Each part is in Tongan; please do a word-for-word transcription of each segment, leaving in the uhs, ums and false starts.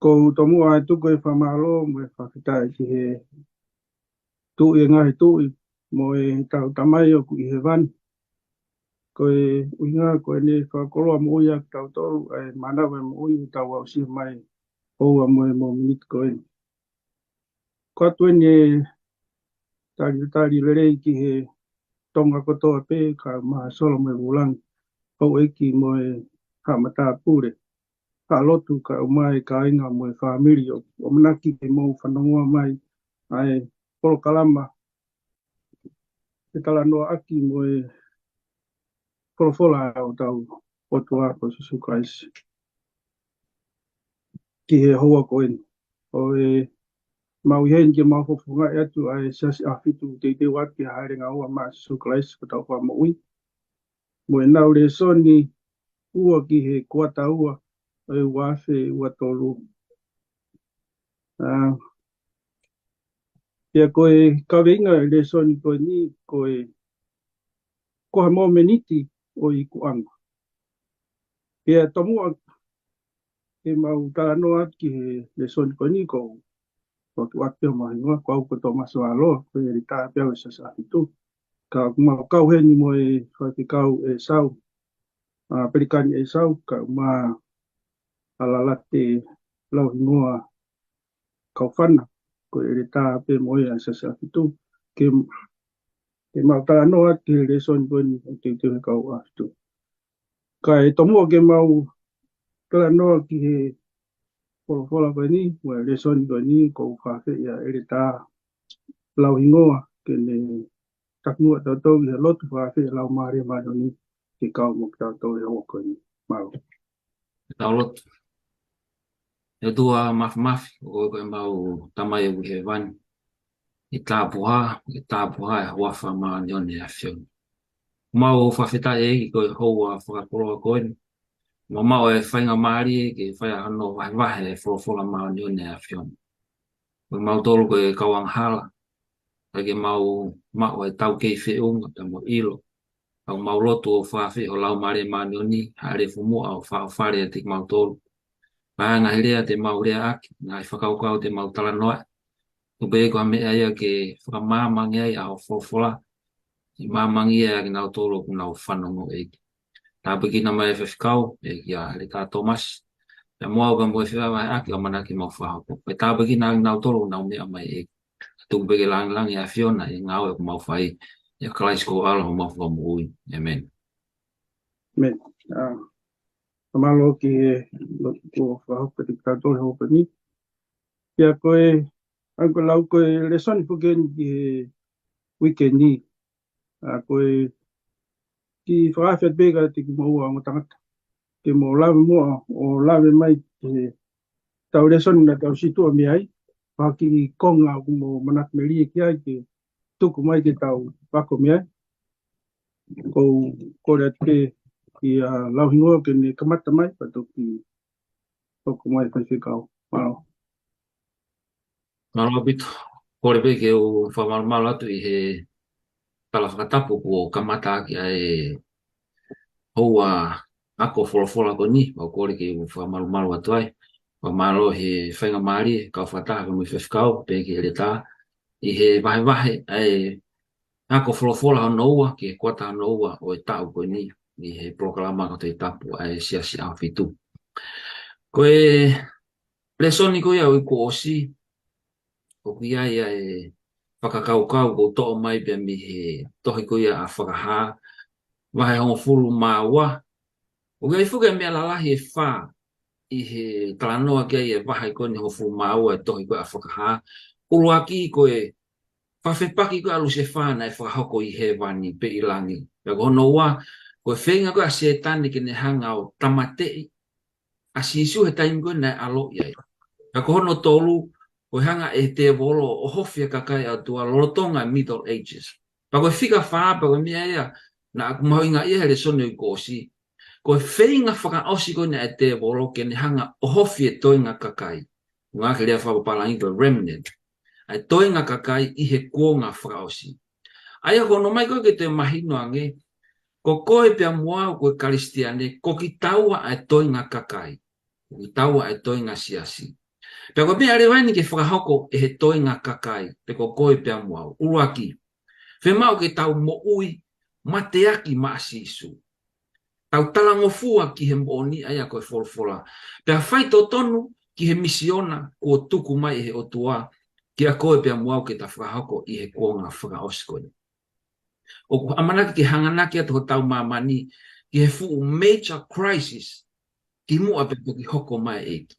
ʻOku ou tomuʻa ʻai atu ʻa e fakamālō mo e fakafetaʻi ki he Tuʻi ʻo e ngaahi tuʻi mo ʻetau Tamai ʻoku ʻi hēvani. Ko e ʻuhinga ko ʻene fakakoloa moʻui ʻa kitautolu, ʻa e mānava moʻui ʻoku tau aʻusia mai ʻi he houa mo e miniti ko eni. Ko ia eni e talitali lelei ki he Tonga kotoa pē, kae ʻumaʻā Solo mo e Vulangi, houʻeiki mo e haʻa matāpule, haʻa lotu, kae ʻumaʻā e kāinga mo e fāmili, ʻoku ʻamanaki ke mou fanongoa mai ʻa e polokalama ʻe talanoaʻaki mo e folofola ʻa hotau ʻOtua ko Sīsū Kalaisi ki he houa ko eni. ʻOku mau ʻi heni ke mau fofongaʻi atu ʻa e Siasi ʻAhofitu, teuteu atu ki he Hāʻele Ngaua maʻa Sīsū Kalaisi ko hotau Fakamoʻui, mo ʻenau lēsoni ua ki he kuata ua ʻo e ua afe ua tolu. ʻA, pea ko e kaveinga ʻo e lēsoni ko eni ko e Ko ha Momeniti ʻo e Ikuʻanga. Pea tomuʻa ke mau talanoa atu ki he lēsoni ko eni, ʻoku ou tuku atu pē homau hingoa, ko au ko Tōmasi Vāloa, ko e ʻeletā pē au ʻo e Siasi ʻAhofitu. Ka ʻoku mau kau heni mo e Faifekau ʻEsau, ʻa Pelikani ʻEsau, kae ʻumaʻā ʻa Lalate Lauhingoa Kaufana, ko e ʻeletā pē mo ia ʻo e Siasi ʻAhofitu, ke, ke mau talanoa atu ki he lēsoni ko eni ʻoku teuteu ʻe he kau ʻAhofitu. Kae tomuʻa ke mau talanoa ki he folofola ko eni, mo e lēsoni ko eni, ʻoku ou fakaafeʻi ʻa ʻeletā Lauhingoa ke ne taki muʻa kitautolu ʻi he lotu, fakaafeʻi e Laumālie Māʻoniʻoni ke kau mo kitautolu he houa ko eni. Mālō. Tau lotu. ʻE ʻOtua Māfimafi, ʻoku ʻikai ko ʻemau Tamai ʻoku ʻi hēvani, ʻe tāpuhā, ʻe tāpuhā e huafa māʻoniʻoni ʻa e ʻAfiona. Mau fakafetaʻi ʻEiki ko e houa fakakoloa ko eni, mau maʻu e faingamālie ke fai ai hano vahevahe e folofola māʻoniʻoni ʻa e ʻAfiona. Ko kimautolu ko e kau angahala, ʻikai ke mau maʻu e taukei feʻunga, pea mo e ʻilo. Ka ʻoku mau lotu ʻo fakaafeʻi ho Laumālie Māʻoniʻoni, hāʻele fumuʻa ʻo fakaʻohovale ʻiate kimautolu. Pea ʻi he ngaahi lea te mau leaʻaki, ngaahi fakakaukau te mau talanoaʻi, tuku pē ko ha meʻa ia ke fakamāmangi ai ʻa ho folofola, ʻi māmangi ai ʻa kinautolu ʻoku nau fanongo, ʻEiki. Tāpuekina mai e faifekau, ʻEiki, ʻa ʻeletā Tōmasi. Pea mo au pea mo e fevahevaheʻaki ʻoku ʻamanaki ke mau fakahoko. Pea tāpuekina ʻa kinautolu ʻoku nau meʻa mai, ʻEiki. Tuku pē ke lāngilangi ʻa e ʻAfiona ʻi he ngāue ʻoku mau fai. ʻIa Kalaisi ko ho ʻAlo homau Fakamoʻui. ʻĒmeni. ʻĒmeni. ʻA, fakamālō ki he lotu kuo fakahoko ʻe kitautolu he houa ko eni. Pea ko e, ʻa ia ko e lau ko e lēsoni foki eni ki he uike ni. ʻA, ko e kiʻi fakaafe pē kiate kimoua ongo tangata, ke mou lave muʻa ʻo lave mai ki heʻetau lēsoni naʻa tau situʻa mei ai, pe ha kiʻi konga ʻoku mou manatu melie ki ai ke tuku mai ke tau ako mei ai. ʻOku ou kole atu pē kia Lauhingoa ke ne kamata mai, pea toki hoko mai e faifekau. Mālō. Mālō ʻaupito. Kole pē ke u fakamalumalu atu ʻi he tala fakatapu kuo kamata ʻaki ʻa e houa ako folofola ko eni, ʻoku ou kole ke u fakamalumalu atu ai. Fakamālō he faingamālie, kau fakataha mo e faifekau, pea ki he ʻeletā, ʻi he vahevahe ʻa e ako folofola hono ua ki he kuata hono ua ʻo e taʻu ko eni, ʻi he polokalama ko e Tohi Tapu ʻa e Siasi ʻAhofitu. Ko e lēsoni ko ia ʻo e uike kuo ʻosi, ʻoku ʻi ai ʻa e fakakaukau kuo toʻo mai pē mei he tohi ko ia ʻa Fakahā, vahe hongofulu mā ua. ʻOku ʻi ai foki e meʻa lalahi ʻe fā ʻi he talanoa ki ai e vahe ko eni hongofulu mā ua e tohi ko ia ʻa Fakahā. ʻUluaki ko e fakafepaki ko ia ʻa Lusefā naʻe fakahoko ʻi hēvani pe ʻi langi. Pea ko hono ua, ko e feinga ko ia ʻa Sētane ke ne hanga ʻo tāmateʻi ʻa Sīsū he taimi ko ē naʻe ʻaloʻi ai. Pea ko hono tolu, ko e hanga ʻe he tēvolo ʻo ʻohofi e kakai ʻa e ʻOtua lolotonga e Middle Ages. Pea ko e fika fā, pea ko e meʻa ia naʻa ku mahuʻingaʻia he lēsoni ʻo e uike kuo ʻosi, ko e feinga fakaʻosi ko eni ʻa e tēvolo ke ne hanga ʻo ʻohofi e toenga kakai. Ngaahi lea fakapālangi ko e remnant. ʻA e toenga kakai ʻi he kuonga fakaʻosi. ʻA ia ko hono ʻomai ko ē ke toe mahino ange, ko koe pea mo au ko e Kalisitiane, ko kitaua ʻa e toenga kakai. Ko kitaua ʻa e toenga siasi. Pea ko e meʻa leva eni ke fakahoko ʻe he toenga kakai, pe ko koe pea mo au. ʻUluaki, fiemaʻu ke tau moʻui mateaki maʻa Sīsū. Tau talangofua ki he moʻoni ʻa ia ko e folofola. Pea faitotonu ki he misiona kuo tuku mai ʻe he ʻOtua kiate koe pea mo au ke ta fakahoko ʻi he kuonga fakaʻosi ko eni. ʻOku ʻamanaki ke hanganaki atu hotau māmani ki he fuʻu major crisis kimuʻa pea toki hoko mai e ʻEiki.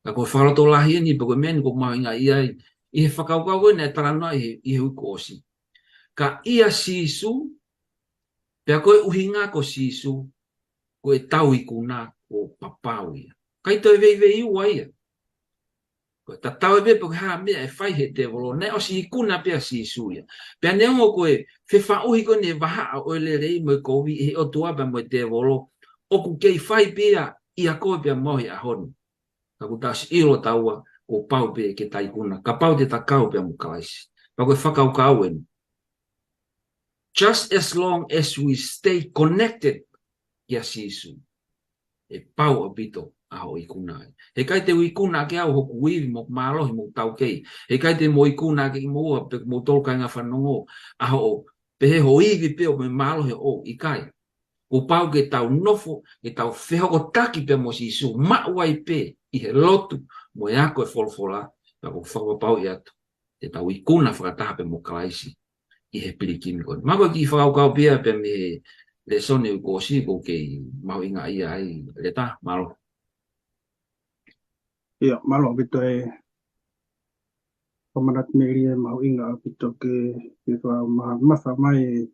Ka ko e fakalotolahi eni pe ko e meʻa eni ʻoku ou mahuʻingaʻia ai ʻi he fakakaukau ko eni naʻe talanoa ʻi he, ʻi he uike kuo ʻosi. Ka ʻia Sīsū, pea ko e ʻuhinga ko Sīsū, ko ʻetau ikuna kuo papau ia. ʻIkai toe veiveiua ia. Ko e tatau ai pē pe ko e hā e meʻa ʻe fai ʻe he tēvolo, naʻe ʻosi ikuna pē ʻa Sīsū ia. Pea neongo ko e fefaʻuhi ko eni e vahaʻa ʻo e lelei mo e kovi ʻe he ʻOtua pea mo e tēvolo, ʻoku kei fai pē ia ʻia koe pea mo au he ʻaho ni. Ka kuo tau ʻosi ʻilo taua, kuo pau pē ke ta ikuna, kapau te ta kau pea mo Kalaisi. Pea ko e fakakaukau eni. Just as long as we stay connected kia Sīsū, ʻe pau ʻaupito ʻa hoʻo ikuna ai. Heʻikai te u ikuna ʻaki au hoku ivi mo mālohi mo taukei. Heʻikai te mou ikuna ʻaki kimoua pe ko moutolu kāinga fanongo ʻa hoʻo, pehē hoʻo ivi pē ʻo mo e mālohi ʻoʻou, ʻikai. Kuo pau ke tau nofo, ke tau fehokotaki pea mo Sīsū, maʻu ai pē ʻi he lotu mo e ako e folofola, pea ʻoku ou fakapapauʻi atu te tau ikuna fakataha pea mo Kalaisi ʻi he pilikimi ko eni. Mālō e kiʻi fakakaukau pē ia pea mei he lēsoni uike kuo ʻosi ʻoku ou kei mahuʻingaʻia ai, Leta, mālō. ʻIa, mālō ʻaupito e fakamanatu melie, mahuʻinga ʻaupito ke, ke fakamafa mai e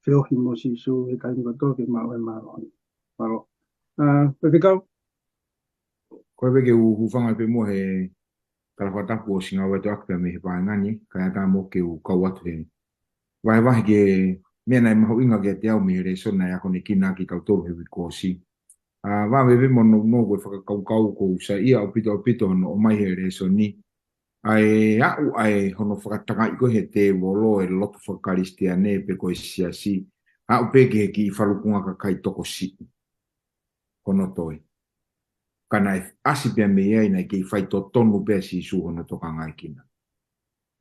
feohi mo Sīsū he taimi kotoa ke maʻu e mālohi. Mālō. ʻA, Faifekau? Ko e pē ke u hūfanga pē muʻa he talafakatapu ʻosi ngāueʻaki pea mei he vaenga ni, kae ʻatā mo au ke u kau atu he vahevahe ki he meʻa naʻe mahuʻinga kiate au mei he lēsoni naʻe akonekina kitautolu he uike kuo ʻosi. ʻA, vave pē mo nounou ko e fakakaukau ʻoku ou saiʻia ʻaupito ʻaupito hono ʻomai he lēsoni. ʻA e aʻu ʻa e hono fakatangaʻi ko ē ʻe he tēvolo e lotu fakakalisitiane pe ko e siasi. Aʻu pē ki he kiʻi falukunga kakai tokosiʻi hono toe. Ka naʻe ʻasi pē ia mei ai naʻe kei faitotonu pē ʻa Sīsū hono tokangaekina.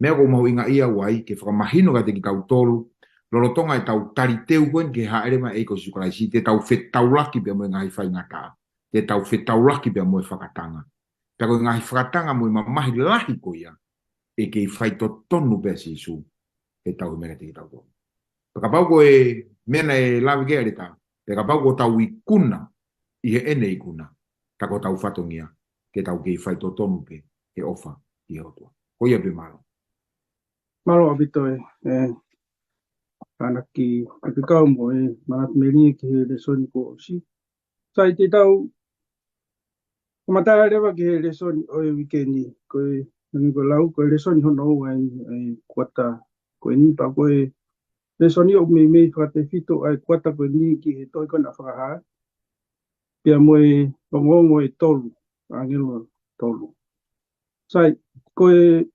Meʻa ʻoku ou mahuʻingaʻia au ai ke fakamahino kiate kitautolu, lolotonga ʻetau taliteu ko eni ki he hāʻele mai ʻa e ʻEiki ko Sīsū Kalaisi, te tau fetaulaki pea mo e ngaahi faingataʻa, te tau fetaulaki pea mo e fakatanga. Pea ko e ngaahi fakatanga mo e mamahi lahi ko ia, ʻe kei faitotonu pē ʻa Sīsū he tau meʻa kiate kitautolu. Pea kapau ko e meʻa naʻe lave ki ai Leta, pea kapau ko ʻetau ikuna ʻi heʻene ikuna, ka ko hotau fatongia ke tau kei faitotonu pē he ʻofa ʻi he ʻOtua. Ko ia pē, mālō. Mālō ʻaupito e, e, ʻanaki Faifekau mo e manatu melie ki he lēsoni kuo ʻosi. Sai, te tau fakamatala leva ki he lēsoni ʻo e uike ni, ko e, hangē ko e lau, ko e lēsoni hono ua eni ʻo e kuata ko eni, pea ko e lēsoni ʻoku meimei fakatefito ʻa e kuata ko eni ki he tohi ko ena ʻa Fakahā, pea mo e ongoongo ʻe tolu, ʻāngelo ʻe tolu. Sai, ko e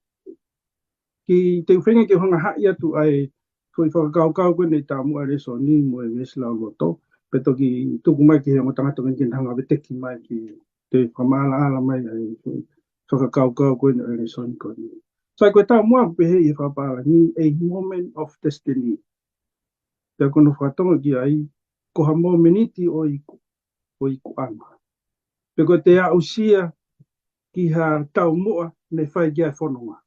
kiʻi, te u feinga ke u hanga ʻo haʻi atu ʻa e foʻi fakakaukau ko eni ʻi he taumuʻa e lēsoni mo e veesi lauloto, pea toki tuku mai ki he ongo tangata ko eni ke ne hanga ʻo veteki mai ki he fakamaʻalaʻala mai ʻa e foʻi fakakaukau ko eni ʻo e lēsoni ko eni. Sai, ko e taumuʻa ʻoku pehē ʻi he fakapālangi, a moment of destiny. Pea ko hono fakatonga ki ai, ko ha momeniti ʻo e iku, ʻo e ikuʻanga. Pe ko ʻete aʻusia ki ha taumuʻa naʻe fai ki ai e fononga.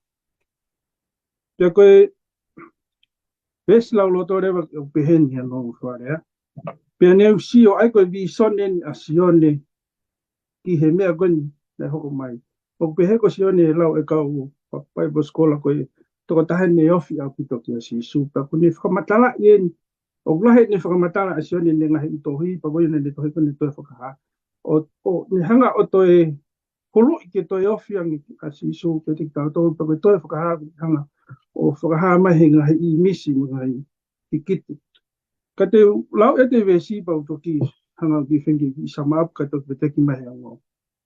Pea ko e veesi lauloto leva ʻoku pehē ni hono fakalea. Pea ne u sio, ʻa ia ko e vīsone ʻa Sione ki he meʻa ko eni naʻe hoko mai. ʻOku pehē ko Sione, lau ʻe he kau Bible scholar, ko e tokotaha naʻe ofi ʻaupito kia Sīsū. Pea ʻoku ne fakamatalaʻi eni, ʻoku lahi ʻene fakamatala ʻa Sione ʻene ngaahi tohi, pea ko ia ʻene tohi ko eni ʻa e tohi Fakahā. ʻO, ʻo ne hanga ʻo toe huluʻi ke toe ofi ange ʻa Sīsū kiate kitautolu, pea ko e tohi Fakahā ʻoku ne hanga ʻo fakahā mai he ngaahi ʻīmisi mo e ngaahi kikite. Ka te u lau ʻa e veesi pea u toki hanga ʻo kiʻi feinga ke sum up kae toki veteki mai he ongo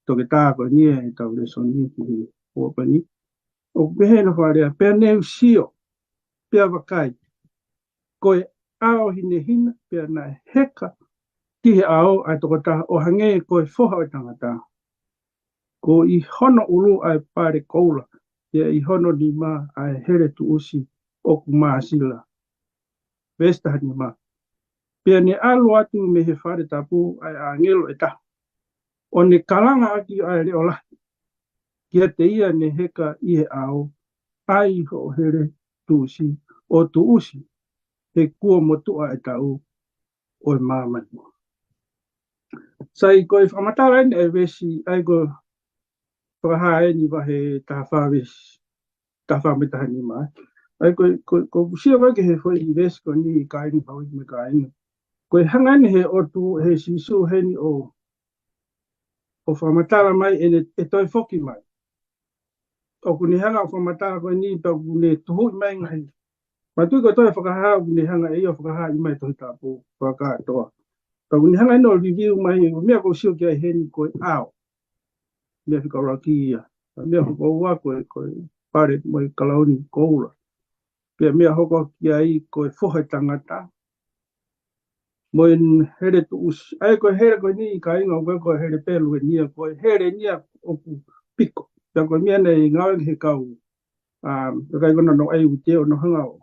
toketā ko eni ʻetau lēsoni ki he ʻaho ko eni. ʻOku pehē hono fakalea, pea ne u sio, pea vakai, ko e ʻao hinehina, pea naʻe heka ki he ʻao ʻa e tokotaha ʻo hangē ko e foha ʻo e tangata. Ko ʻi hono ʻulu ʻa e pale koula, pea ʻi hono nima ʻa e hele tuʻusi ʻoku māsila. Veesi taha nima. Pea ne ʻalu atu mei he fale tapu ʻa e ʻāngelo ʻe taha, ʻo ne kalanga ʻaki ʻa e leʻo lahi kiate ia ne heka ʻi he ʻao, ʻai hoʻo hele tuʻusi, ʻo tuʻusi, he kuo motuʻa e taʻu ʻo e māmani. Sai, ko e fakamatala eni ʻa e veesi, ʻa ia ko e Fakahā eni vahe taha fā veesi, taha fā mo e taha nima. ʻA ia ko, ko, ko u sio ko ē ki he foʻi veesi ko eni, kāinga, houʻeiki mo e kāinga. Ko e hanga eni he ʻOtua, he Sīsū heni ʻo, ʻo fakamatala mai ʻene, ʻe toe foki mai. ʻOku ne hanga ʻo fakamatala ko eni pea ʻoku ne tuhuʻi mai ngaahi. Mātuʻaki ko e tohi Fakahā ʻoku ne hanga ʻe ia ʻo fakahā mai Tohi Tapu fakakātoa. Pea ʻoku ne hanga eni ʻo review mai, ko e meʻa ko u sio ki ai heni ko e ʻao. Meʻa fika ʻuluaki ia. Pea meʻa fika ua ko e, ko e pale mo e kalauni koula. Pea meʻa hoko ki ai ko e foha ʻo e tangata. Mo e hele tuʻusi. ʻA ia ko e hele ko eni kāinga ʻoku ʻikai ko e hele pelu eni ia, ko e hele eni ia ʻoku piko. Pea ko e meʻa naʻe ngāueʻaki he kau, um, kakai ko ena ʻo e uite ʻo nau hanga ʻo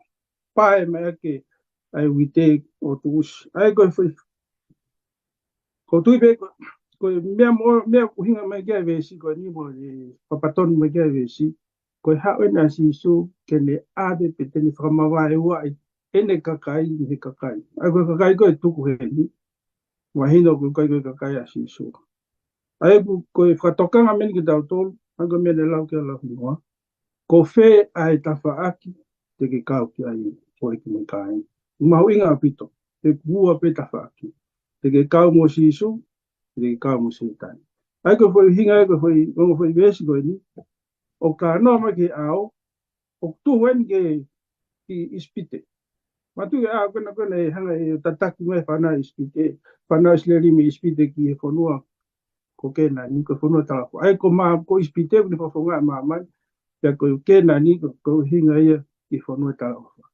pae mai ʻaki ʻa e uite ʻo tuʻusi. ʻA ia ko e foʻi, ko u tui pē ko, ko e meʻa mo, meʻa ʻoku ʻuhinga mai ki ai e veesi ko eni mo e papatonu mai ki ai e veesi. Ko e haʻu ena ʻa Sīsū ke ne ʻave pe te ne fakamavaeua ʻene kakai mei he kakai. ʻA ia ko e kakai ko ē ʻoku tuku heni, mahino ko e kakai ko ē kakai ʻa Sīsū. ʻA ia ko, ko e fakatokanga mei heni kia tautolu, ʻa ia ko e meʻa naʻe lau ki ai e lauhingoa. Ko fē ʻa e tafaʻaki te ke kau ki ai, houʻeiki mo e kāinga? Mahuʻinga ʻaupito, he ʻoku ua pē tafaʻaki. Te ke kau mo Sīsū, te ke kau mo Sētane. ʻA ia ko e foʻi ʻuhinga, ʻa ia ko e foʻi, ongo foʻi veesi ko eni. ʻOku talanoa mai ki he ʻao, ʻoku tuhu eni ki, ki ʻIsipite. Mātuʻaki ʻa e ʻao ko ena ko ena ʻe hanga ʻe tataki mai e fānau ʻIsipite, fānau ʻIsileli mei ʻIsipite ki he fonua ko Kēnani, ko e fonua talaʻofa. ʻA ia ko mā, ko ʻIsipite ʻoku ne fakafofongaʻi e māmani, pea ko Kēnani ko, ko e ʻuhinga ia ki he fonua talaʻofa.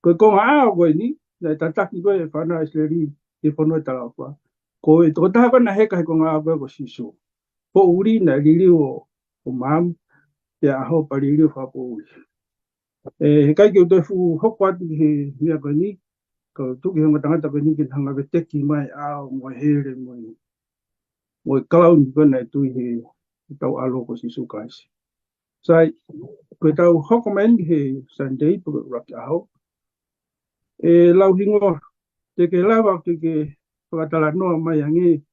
Ko e konga ʻao ko eni, naʻe tataki ko ē e fānau ʻIsileli ki he fonua talaʻofa. Ko e tokotaha ko ē naʻe heka he konga ʻao ko ē ko Sīsū. Poʻuli naʻe liliu ʻo, ʻo maama, pea ʻaho pea liliu fakapoʻuli. ʻE, he ʻikai ke u toe fuʻu hoko atu ki he meʻa ko eni, ka u tuku ki he ongo tangata ko eni ke ne hanga ʻo veteki mai e ʻao mo e hele mo e, mo e kalauni ko ē naʻe tui he, he tau ʻAlo ko Sīsū Kalaisi. Sai, ko ʻetau hoko mai eni he Sunday, pe ko e ʻuluaki ʻaho. ʻE lauhingoa, te ke lava ke ke fakatalanoa mai ange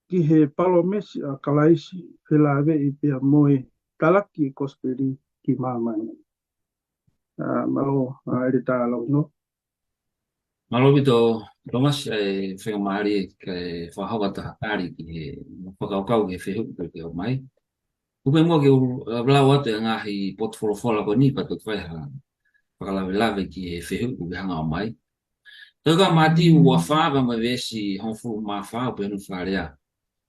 ki he palōmesi ʻa Kalaisi felāveʻi pea mo e talaki e kosipeli ki māmani. ʻA, mālō, ʻa, ʻEletā Lauhingoa. Mālō ʻaupito, Thomas, ʻa e faingamālie ke fakahoko atu ha tali ki he fakakaukau ki he fehuʻi ko ē kuo ʻomai. Kuo pau muʻa ke u, ʻa, lau atu e ngaahi potu folofola ko eni pea toki fai ha fakalavelave ki he fehuʻi kuo ke hanga ʻo ʻomai. Tohi ko ia ʻa Mātiu ua fā pea mo e veesi hongofulu mā fā ʻoku pehē hono fakalea.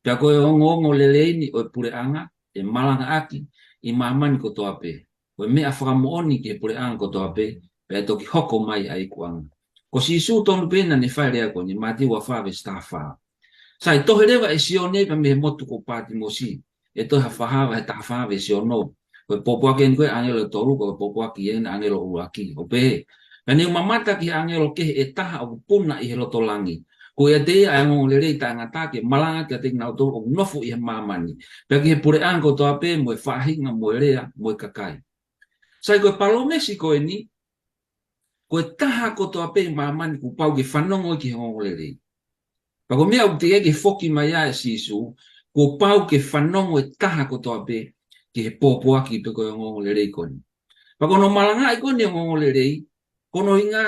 Pea ko e ongoongolelei ni ʻo e puleʻanga ʻe malangaʻaki ʻi māmani kotoa pē. Ko e meʻa fakamoʻoni ki he puleʻanga kotoa pē, pea ʻe toki hoko mai ʻa e ikuʻanga. Ko Sīsū tonu pē naʻa ne fai e lea ko eni, Mātiu ua fā veesi taha fā. Sai, tohi leva ʻe Sione pea mei he motu ko Pātimosi, ʻi he tohi Fakahā vahe taha fā veesi ono. Ko e pōpoaki eni ko ē ʻa e ʻāngelo ʻe tolu, ko e pōpoaki eni ʻa e ʻāngelo ʻuluaki, ʻo pehē: Pea ne u mamata ki he ʻāngelo kehe ʻe taha ʻoku puna ʻi he loto langi. Ko ia ʻiate ia ʻa e ongoongolelei taʻengata ke malangaʻaki kiate kinautolu ʻoku nofo ʻi he māmani, pea ki he puleʻanga kotoa pē, mo e faʻahinga, mo e lea, mo e kakai. Sai, ko e palōmesi ko eni, ko e taha kotoa pē ʻi māmani kuo pau ke fanongo ki he ongoongolelei. Pea ko e meʻa ʻoku teʻeki ke foki mai ai ʻa Sīsū, kuo pau ke fanongo e taha kotoa pē ki he pōpoaki pe ko e ongoongolelei ko eni. Pea ko hono malangaʻi ko eni e ongoongolelei, ko hono ʻuhinga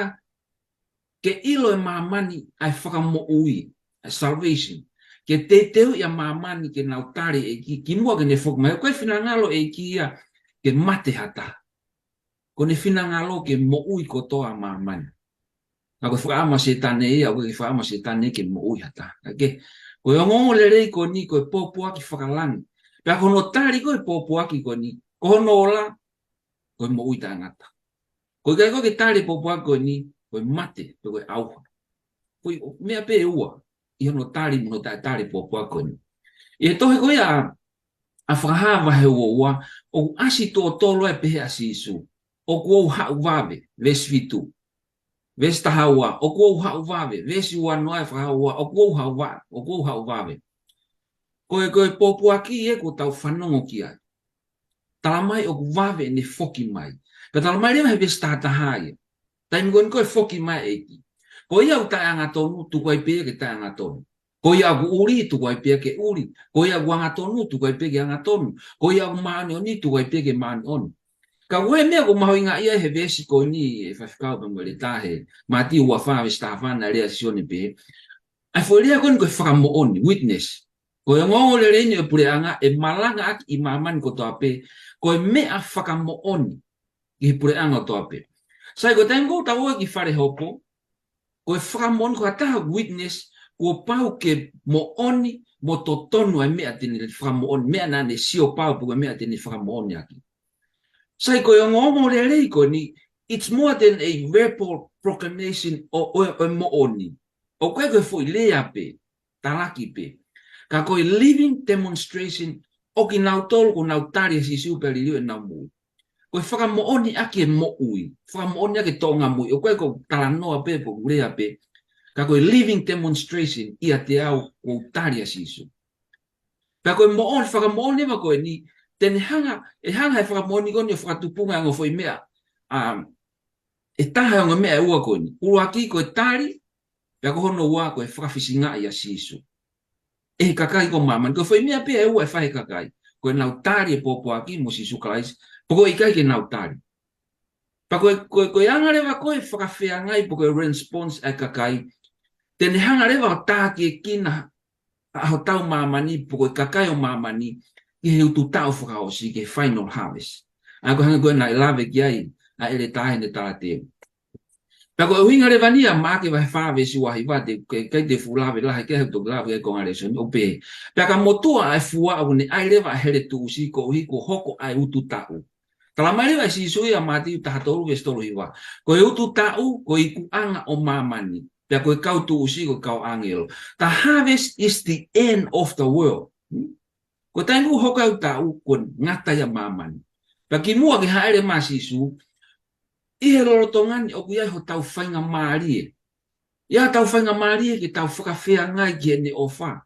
ke ʻilo ʻe māmani ʻa e fakamoʻui, ʻa e salvation. Ke teuteuʻi ʻa māmani ke nau tali e ʻEiki, kimuʻa ke ne foki mai. Ko e finangalo e ʻEiki ia ke mate ha taha. Ko ʻene finangalo ke moʻui kotoa ʻa māmani. ʻA ia ko e fakaʻamu ʻa Sētane ia, ʻoku ʻikai ke fakaʻamu ʻa Sētane ke moʻui ha taha. Ka ko e ongoongolelei ko eni ko e pōpoaki fakalangi. Pea ko hono tali ko ē e pōpoaki ko eni, ko hono ola, ko e moʻui taʻengata. ʻOku ʻikai ko ē ke tali e pōpoaki ko eni, ko e mate, pe ko e ʻauha. Ko e meʻa pē ʻe ua, ʻi hono tali mo hono taʻetali e pōpoaki ko eni. ʻI he tohi ko ia ʻa ʻa Fakahā vahe ua ua, ʻoku ʻasi tuʻo tolu ai pehē ʻa Sīsū, ʻoku ou haʻu vave, veesi fitu. Veesi taha ua, ʻoku ou haʻu vave, veesi ua noa ʻa Fakahā ua, ʻoku ou haʻu vave, ʻoku ou haʻu vave. Ko e, ko e pōpoaki ē ʻoku tau fanongo ki ai. Tala mai ʻoku vave ʻene foki mai. Pea tala mai leva he veesi taha taha ia. Taimi ko eni ko e foki mai ʻEiki. Ko ia ʻoku taʻeangatonu, tuku ai pē ke taʻeangatonu. Ko ia ʻoku ʻuli, tuku ai pē ke ʻuli. Ko ia ʻoku angatonu, tuku ai pē ke angatonu. Ko ia ʻoku māʻoniʻoni, tuku ai pē ke māʻoniʻoni. Ka ko e meʻa ʻoku mahuʻinga ia he veesi ko eni ʻe Faifekau pea mo e ʻEletā he Mātiu ua fā veesi taha fā naʻe lea ʻa Sione pē. ʻA e foʻi lea ko eni ko e fakamoʻoni, witness. Ko e ongoongolelei ni ʻo e puleʻanga ʻe malangaʻaki ʻi māmani kotoa pē, ko e meʻa fakamoʻoni ki he puleʻanga kotoa pē. Sai, ko e taimi ʻoku tau ō ki fale hopo, ko e fakamoʻoni, ko ha taha witness, kuo pau ke moʻoni mo totonu ʻa e meʻa te ne fakamoʻoni, meʻa naʻa ne sio pau pe ko e meʻa te ne fakamoʻoniʻaki. Sai, ko e ongoongolelei ko eni, it's more than a verbal proclamation ʻo, ʻo, ʻo e moʻoni. ʻOku ʻikai ko e foʻi lea pē, talaki pē. Ka ko e living demonstration ʻo kinautolu kuo nau tali ʻa Sīsū pea liliu ʻenau moʻui. Ko e fakamoʻoniʻaki e moʻui, fakamoʻoniʻaki e toʻonga moʻui. ʻOku ʻikai ko e talanoa pē, pe ko e lea pē. Ka ko e living demonstration ʻiate au kuo u tali ʻa Sīsū. Pea ko e moʻoni, fakamoʻoni leva ko eni, te ne hanga, ʻe hanga he fakamoʻoni ko eni ʻo fakatupunga e ongo foʻi meʻa. Um, ʻe taha e ongo meʻa ʻe ua ko eni. ʻUluaki ko e tali, pea ko hono ua ko e fakafisingaʻi ʻa Sīsū ʻe he kakai ko ē ʻo māmani. Ko e foʻi meʻa pē ʻe ua ʻe fai ʻe he kakai. Ko ʻenau tali e pōpoaki mo Sīsū Kalaisi, pe ko e ʻikai ke nau tali. Pea ko e, ko e, ko e anga leva ko ē fakafeangai pe ko e response ʻa e kakai, te ne hanga leva ʻo tākiekina ʻa hotau māmani, pe ko e kakai ʻo māmani, ki he utu taʻu fakaʻosi, ki he final harvest. ʻA ia ko e hangē ko ē naʻe lave ki ai ʻa e ʻEletā heʻene talateu. Pea ko e ʻuhinga leva ni ʻa Maʻake vahe fā veesi ua hiva, te u ʻikai te u fuʻu lave lahi ki ai, he ʻoku toki lave ki ai e konga lēsoni, ʻoku pehē: Pea ka motuʻa ʻa e fua ʻoku ne ʻai leva ʻa e hele tuʻusi koeʻuhi kuo hoko ʻa e utu taʻu. Tala mai leva ʻe Sīsū ʻia Mātiu taha tolu veesi tolu hiva: Ko e utu taʻu, ko e ikuʻanga ʻo māmani. Pea ko e kau tuʻusi, ko e kau ʻāngelo. The harvest is the end of the world. Hmm? Ko e taimi ʻoku hoko ai e utu taʻu, kuo ngata ia ʻa māmani. Pea kimuʻa ke hāʻele mai ʻa Sīsū, ʻi he lolotonga ni ʻoku ʻi ai hotau faingamālie. ʻI ai hotau faingamālie ke tau fakafeangai ki heʻene ʻofa.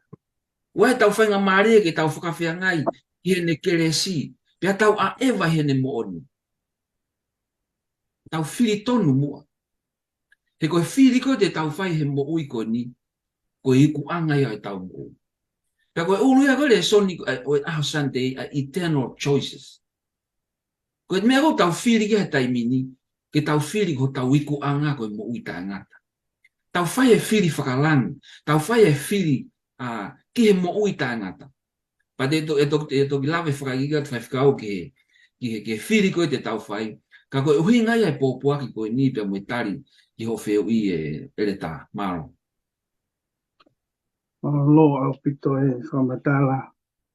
ʻOku ʻi ai hotau faingamālie ke tau fakafeangai ki heʻene kelesi. Pea tau ʻaʻeva heʻene moʻoni. Tau fili tonu muʻa. He ko e fili ko ē te tau fai he moʻui ko eni, ko e ikuʻanga ia ʻo ʻetau moʻui. Pea ko e ʻulu ia ko ē lēsoni ʻo e ʻaho Sunday, ʻa e eternal choices. Ko e meʻa ʻoku tau fili ki ai he taimi ni, ke tau fili ki hotau ikuʻanga ko e moʻui taʻengata. Tau fai e fili fakalangi, tau fai e fili, ʻa, ki he moʻui taʻengata. Pea te to-, ʻe to-, ʻe toki lave fakaikiiki atu Faifekau ki he, ki he, ki he fili ko ē te tau fai. Ka ko e ʻuhinga ia e pōpoaki ko eni pea mo e tali ki hoʻo fehuʻi ʻe ʻEletā. Mālō. Mālō ʻaupito e fakamatala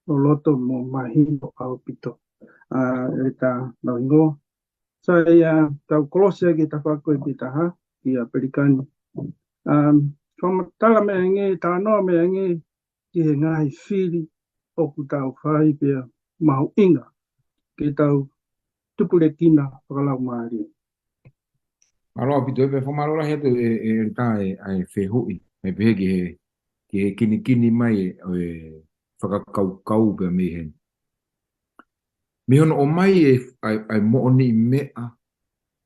loloto mo mahino ʻaupito. ʻA, ʻEletā Lauhingoa. Sai, ʻa, tau kolosi ai ki he tafaʻaki ko ē pē taha, ki ʻApelika ni. Um, fakamatala meʻa ange, talanoa meʻa ange ki he ngaahi fili ʻoku tau fai pea mahuʻinga ke tau tupulekina fakalaumālie. Mālō ʻaupito, ʻe pē fakamālō lahi atu ʻe, ʻe, ʻEletā e, ʻa e fehuʻi, ʻe pehē ki he, ki he kinikini mai ʻo e fakakaukau pea mei heni. Mei hono ʻomai e, ʻa e, ʻa e moʻoniʻi meʻa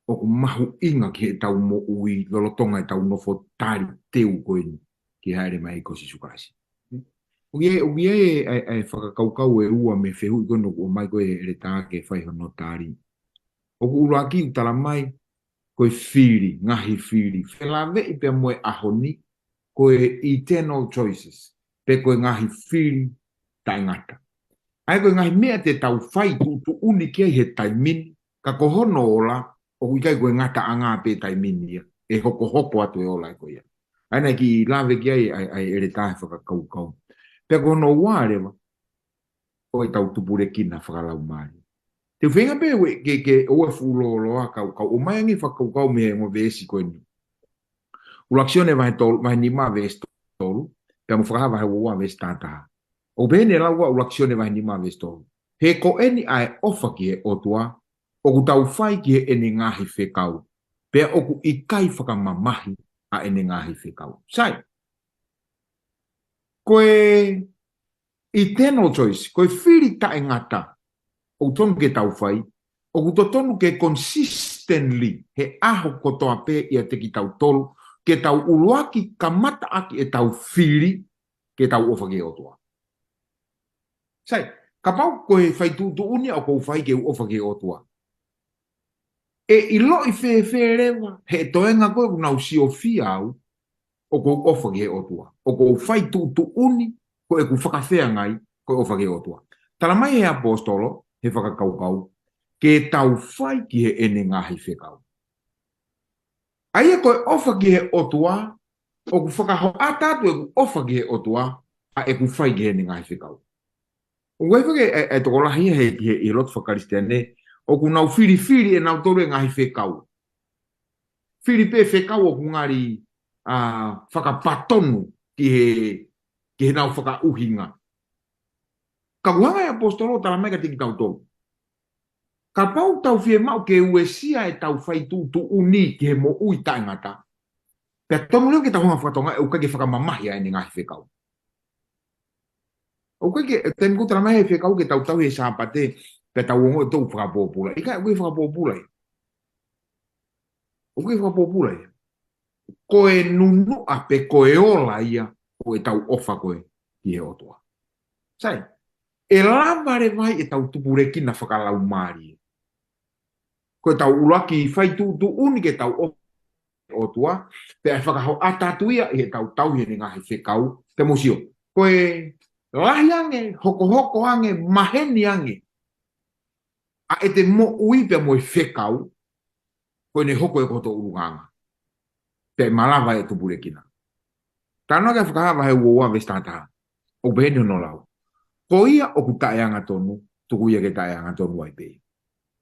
ʻoku mahuʻinga ki heʻetau moʻui lolotonga ʻetau nofo tali teu ko eni ki he hāʻele mai ko Sīsū Kalaisi. ʻOku ʻi ai, ʻoku ʻi ai e, ʻa e, ʻa e fakakaukau ʻe ua mei he fehuʻi ko eni ʻoku ʻomai ko ē ʻe ʻEletā ke fai hono tali. ʻOku ʻuluaki ʻoku tala mai, ko e fili, ngaahi fili. Felāveʻi pea mo e ʻaho ni, ko e eternal choices. Pe ko e ngaahi fili taʻengata. ʻA ia ko e ngaahi meʻa te tau fai tuʻutuʻuni ki ai he taimi ni, ka ko hono ola, ʻoku ʻikai ko e ngataʻanga pē taimi ni ia, ʻe hokohoko atu e ola ko ia. ʻA ia naʻe kiʻi lave ki ai ʻa e, ʻa e ʻEletā he fakakaukau. Pea ko hono ua leva, ʻo ʻetau tupulekina fakalaumālie. Te u feinga pē ʻe au ke, ke ʻoua ʻe fuʻu lōloa kau, kau ʻomai ange fakakaukau mei he ongo veesi ko eni. ʻUluaki Sione vahe tolu, vahe nima veesi tolu, pea mo Fakahā vahe ua ua veesi taha taha. ʻOku pehē ni e lau ʻa ʻUluaki Sione vahe nima veesi tolu: He ko eni ʻa e ʻofa ki he ʻOtua, ʻoku tau fai ki heʻene ngaahi fekau. Pea ʻoku ʻikai fakamamahi ʻa ʻene ngaahi fekau. Sai, ko e eternal choice, ko e fili taʻengata ʻoku totonu ke tau fai, ʻoku totonu ke consistently he ʻaho kotoa pē ʻiate kitautolu, ke tau ʻuluaki kamataʻaki ʻetau fili ke tau ʻofa ki he ʻOtua. Sai, kapau ko e fai tuʻutuʻuni ʻoku ou fai ke u ʻofa ki he ʻOtua, ʻe ʻiloʻi fēfē leva he toenga ko ē ʻoku nau siofia au ʻoku ou ʻofa ki he ʻOtua, ʻoku ou fai tuʻutuʻuni ko ʻeku fakafeangai ko e ʻofa ki he ʻOtua? Tala mai he ʻaposetolo, he fakakaukau, ke tau fai ki heʻene ngaahi fekau. ʻA ia ko e ʻofa ki he ʻOtua, ʻoku fakahoʻata atu ʻeku ʻofa ki he ʻOtua ʻa ʻeku fai ki heʻene ngaahi fekau. ʻOku ʻi ai foki e, e tokolahi he, he, he lotu fakakalisitiane, ʻoku nau filifili ʻe nautolu e ngaahi fekau. Fili pē fekau ʻoku ngali, ʻa, fakapatonu ki he, ki heʻenau fakaʻuhinga. Ka ʻoku hanga ʻe he ʻaposetolo ʻo tala mai kiate kitautolu, kapau tau fiemaʻu ke uesia ʻetau fai tuʻutuʻuni ki he moʻui taʻengata, pea tonu leva ke tau hanga fakatokangaʻi ʻoku ʻikai ke fakamamahi ʻa ʻene ngaahi fekau. ʻOku ʻikai ke, taimi ʻoku tala mai he fekau ke tau tauhi e Sāpate, pea tau ongoʻi ʻoku tau fakapōpula. ʻIkai, ʻoku ʻikai fakapōpula ia. ʻOku ʻikai fakapōpula ia. Ko e nunuʻa pē ko e ola ia ʻo ʻetau ʻofa ko ē ki he ʻOtua. Sai, ʻe lava leva ai ʻetau tupulekina fakalaumālie. Ko ʻetau ʻuluaki fai tuʻutuʻuni ke tau ʻofa ki he ʻOtua, pea ʻe fakahoʻata atu ia ʻi heʻetau tauhi ʻene ngaahi fekau. Te mou sio, ko e lahi ange, hokohoko ange, maheni ange ʻa ʻete moʻui pea mo e fekau, ko ʻene hoko ia ko hoto ʻulungaanga, pea ʻe malava e tupulekina. Talanoa ki he Fakahā vahe uaua veesi taha taha. ʻOku pehē ni hono lau: Ko ia ʻoku taʻeangatonu, tuku ia ke taʻeangatonu ai pē ia.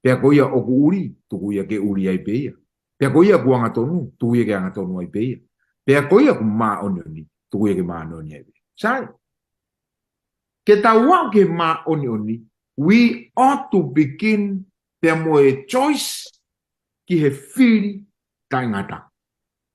Pea ko ia ʻoku ʻuli, tuku ia ke ʻuli ai pē ia. Pea ko ia ʻoku angatonu, tuku ia ke angatonu ai pē ia. Pea ko ia ʻoku māʻoniʻoni, tuku ia ke māʻoniʻoni ai pē ia. Sai, ke tau aʻu ki he māʻoniʻoni, we ought to begin pea mo e choice ki he fili taʻengata.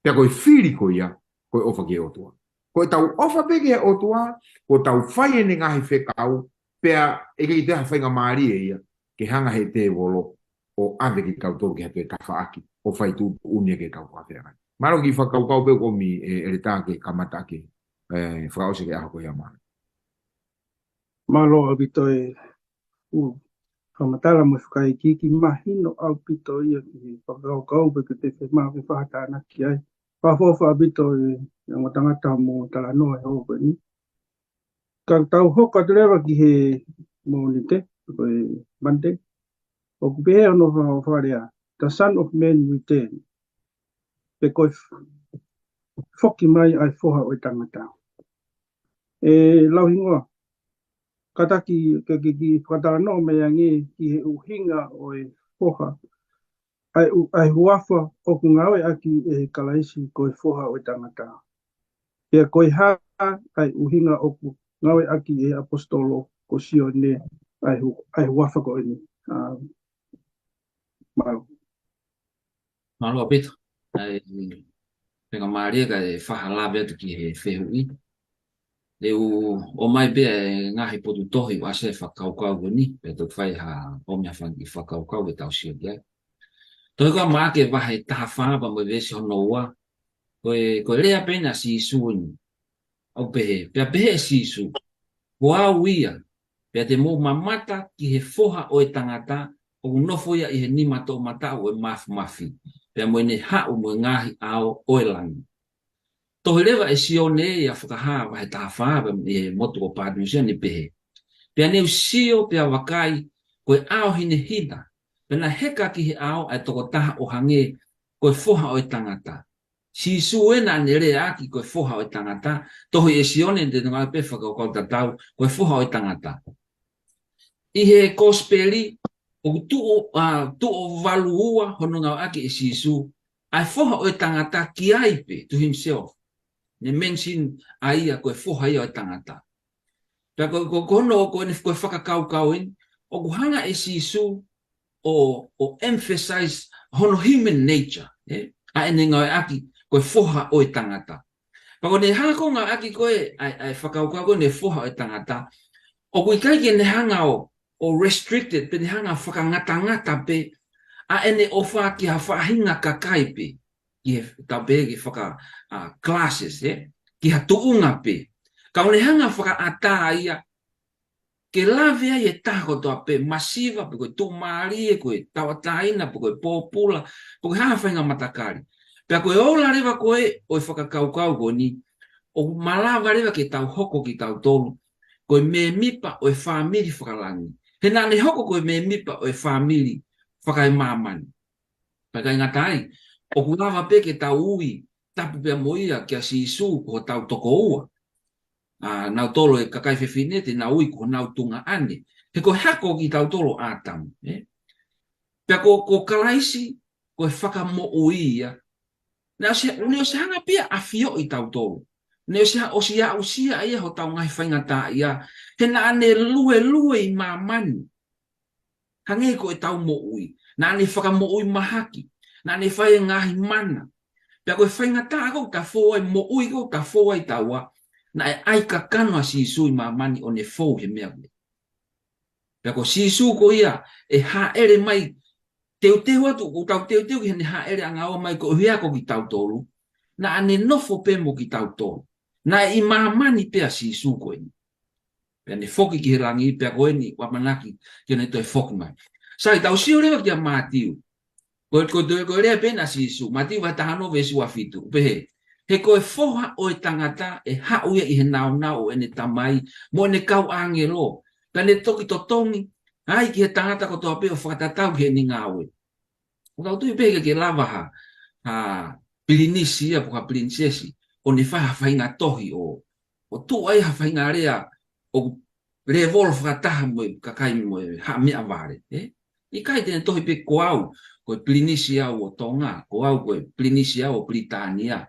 Pea ko e fili ko ia, ko e ʻofa ki he ʻOtua. Ko ʻetau ʻofa pē ki he ʻOtua, ko ʻetau fai ʻene ngaahi fekau, pea ʻe ʻikai toe ha faingamālie ia ke hanga he tēvolo ʻo ʻave kitautolu ki ha toe tafaʻaki ʻo fai tuʻutuʻuni ki heʻetau fakafeangai. Mālō ki he fakakaukau pē ʻoku ʻomi ʻe ʻEletā ke kamata ʻaki e, e, fakaʻosi ki he ʻaho ko ia, mālō. Mālō ʻaupito e ʻū fakamatala mo e fakaikiiki, mahino ʻaupito ia ki he fakakaukau pē ke te fema ke fakatānaki ai. Fakaʻofoʻofa ʻaupito e, e ongo tangata mo talanoa he houa ko eni. Ka tau hoko atu leva ki he Mōnite, ko e Monday. ʻOku pehē hono fa-, fakalea, the Son of Man return. Pe ko e f-, foki mai ʻa e Foha ʻo e Tangata. ʻE lau hingoa, kātaki ke, ke, ke fakatalanoa mai ange ki he ʻuhinga ʻo e foha, ʻa e ʻu-, ʻa e huafa ʻoku ngāueʻaki ʻe Kalaisi ko e Foha ʻo e Tangata. Pea ko e hā ʻa e ʻuhinga ʻoku ngāueʻaki ʻe he ʻaposetolo ko Sione ʻa e hu-, ʻa e huafa ko eni. ʻA, mālō. Mālō ʻaupito. ʻAi, faingamālie kae fai ha lave atu ki he fehuʻi. ʻE u ʻomai pē e ngaahi potu tohi ʻo ʻasi he fakakaukau ko eni, pea toki fai ha ʻomi ha fanga kiʻi fakakaukau ke tau sio ki ai. Tohi ko ia ʻa Maʻake vahe taha fā pea mo e veesi hono ua. Ko e, ko e lea pē eni ʻa Sīsū eni. ʻOku pehē, pea pehē ʻe Sīsū, ko au ia, pea te mou mamata ki he Foha ʻo e Tangata, ʻoku nofo ia ʻi he nima toʻomataʻu ʻo e Māfimafi, pea mo ʻene haʻu mo e ngaahi ʻao ʻo e langi. Tohi leva ʻe Sione ia Fakahā vahe taha fā, pea ʻi he motu ko Pātimosia, ne pehē: Pea ne u sio pea vakai, ko e ʻao hinehina, pea naʻe heka ki he ʻao ʻa e tokotaha ʻo hangē ko e Foha ʻo e Tangata. Sīsū ē naʻa ne leaʻaki ko e Foha ʻo e Tangata, tohi ʻe Sione, te ne ngāue pē fakakaukau tatau, ko e Foha ʻo e Tangata. ʻI he Kosipeli, ʻoku tuʻo, ʻa, tuʻo valu ua hono ngāueʻaki ʻe Sīsū ʻa e Foha ʻo e Tangata ki ai pē, to himself. Ne mention ʻa ia ko e Foha ia ʻo e Tangata. Pea ko, ko, ko hono, ko ʻene, ko e fakakaukau eni, ʻoku hanga ʻe Sīsū ʻo, ʻo emphasize hono human nature, ē? ʻA ʻene ngāueʻaki ko e foha ʻo e tangata. Pea ko ʻene hanga ko ē ngāueʻaki ko ē ʻa e, ʻa e fakakaukau ko ē ʻene foha ʻo e tangata, ʻoku ʻikai ke ne hanga ʻo, ʻo restricted, pe ne hanga fakangatangata pē ʻa ʻene ʻofa ki ha faʻahinga kakai pē, ki he tau pē ki he faka, a, classes, ē? Ki ha tuʻunga pē. Ka ʻoku ne hanga fakaʻatā ia ke lave ai e taha kotoa pē, masiva, pe ko e tuʻumālie, ko e tauʻatāina, pe ko e pōpula, pe ko e hā ha faʻahinga matakali. Pea ko e ola leva ko ē ʻo e fakakaukau ko eni, ʻoku malava leva ke tau hoko kitautolu ko e mēmipa ʻo e fāmili fakalangi. He naʻa ne hoko ko e mēmipa ʻo e fāmili fakaemāmani. Pea ʻikai ngata ai, ʻoku lava pē ke tau ui tapu pea mo ia kia Sīsū ko hotau tokoua. A, nautolu e kakai fefine te nau ui ko honau tuongaʻane. He ko e hako kitautolu ʻo ʻĀtamu, ē? Pea ko, ko Kalaisi, ko e fakamoʻui ia. Naʻe ʻosi, naʻe ʻosi hanga pē ia ʻo ʻafioʻi tautolu. Naʻe ʻosi ha-, ʻosi aʻusia ia hotau ngaahi faingataʻaʻia. He naʻa ne luelue ʻi māmani. Hangē ko ʻetau moʻui. Naʻa ne fakamoʻui mahaki. Naʻa ne fai e ngaahi mana. Pea ko e faingataʻa ko ē ʻoku ta fou ai, moʻui ko ē ʻoku ta fou ai taua, naʻe ʻai kakano ʻa Sīsū ʻi māmani ʻo ne fou he meʻa ko ē. Pea ko Sīsū ko ia ʻe hāʻele mai, teuteu atu, ʻoku tau teuteu ki heʻene hāʻele angaua mai koeʻuhi ko kitautolu. Naʻa ne nofo pē mo kitautolu. Naʻe ʻi māmani pē ʻa Sīsū ko eni. Pea ne foki ki he langi, pea ko eni ʻoku ʻamanaki ke ne toe foki mai. Sai, tau sio leva kia Mātiu. Ko, ko, ko, ko e lea pē ena ʻa Sīsū, Mātiu vahe taha ono veesi ua fitu, pehē: He ko e foha ʻo e tangata ʻe haʻu ia ʻi he nāunau ʻo ʻene Tamai, mo ʻene kau ʻāngelo. Pea ne toki totongi ai ki he tangata kotoa pē ʻo fakatatau ki heʻene ngāue. ʻOku tau tui pē ke, ke lava ha, ha pilinisi ia, pe ko ha pilinisesi, ʻo ne fai ha faʻahinga tohi ʻo, ʻo tuʻu ai ha faʻahinga lea ʻoku lēvolo fakataha mo e kakai mo e haʻa meʻavale, ē? ʻIkai, te ne tohi pē ko au, ko e pilinisi au ʻo Tonga, ko au ko e pilinisi au ʻo Pilitānia.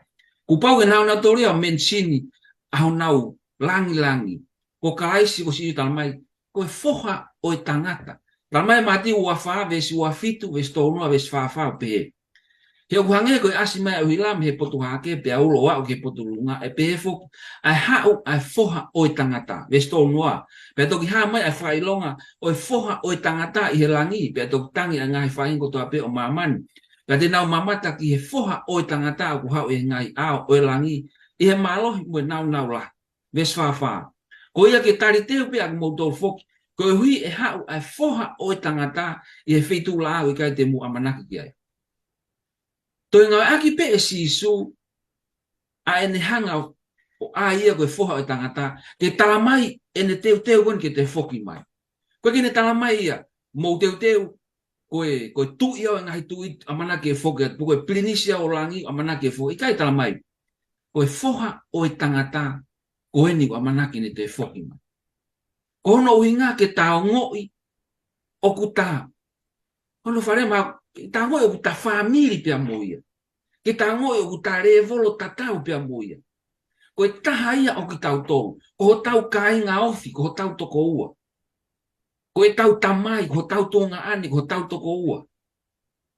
Kuo pau ke nau, nautolu ia ʻo mention ʻa honau langilangi. Ko Kalaisi, ko Sīsū tala mai, ko e foha ʻo e tangata. Tala mai Mātiu ua fā, veesi ua fitu, veesi tolu noa, veesi fā fā ʻo pehē: He ʻoku hangē ko e ʻasi mai ʻa ʻUhila mei he potu hahake, pea ulo ʻo aʻu ki he potu lunga, ʻe pehē foki ʻa e haʻu ʻa e foha ʻo e tangata. Veesi tolu noa: Pea toki hā mai ʻa e fakaʻilonga ʻo e foha ʻo e tangata ʻi he langi, pea toki tangi ʻa e ngaahi faʻahinga kotoa pē ʻo māmani. Pea te nau mamata ki he foha ʻo e tangata ʻoku haʻu ʻi he ngaahi ʻao ʻo e langi, ʻi he mālohi mo e nāunau lahi. Veesi fā fā: Ko ia ke taliteu pē ʻa kimoutolu foki, koeʻuhi ʻe haʻu ʻa e foha ʻo e tangata ʻi he feituʻu laʻā ʻoku ʻikai te mou ʻamanaki ki ai. Toe ngāueʻaki pē ʻe Sīsū ʻa ʻene hanga ʻo, ʻo ʻai ia ko e foha ʻo e tangata, ke tala mai ʻene teuteu ko eni ke toe foki mai. Ko e ke ne tala mai ia, mou teuteu, ko e, ko e tuʻi au ʻo e ngaahi tuʻi ʻamanaki ke foki atu, pe ko e pilinisi au ʻo langi ʻamanaki ke foki, ʻikai, tala mai, ko e foha ʻo e tangata, ko eni ʻoku ʻamanaki ne toe foki mai. Ko hono ʻuhinga ke ta ongoʻi ʻoku ta, hono fale ma, ke ta ongoʻi ʻoku ta fāmili pea mo ia. Ke ta ongoʻi ʻoku ta lēvolo tatau pea mo ia. Ko e taha ia ʻo kitautolu, ko hotau kāinga ofi, ko hotau tokoua. Ko ʻetau tamai, ko hotau tuongaʻane, ko hotau tokoua.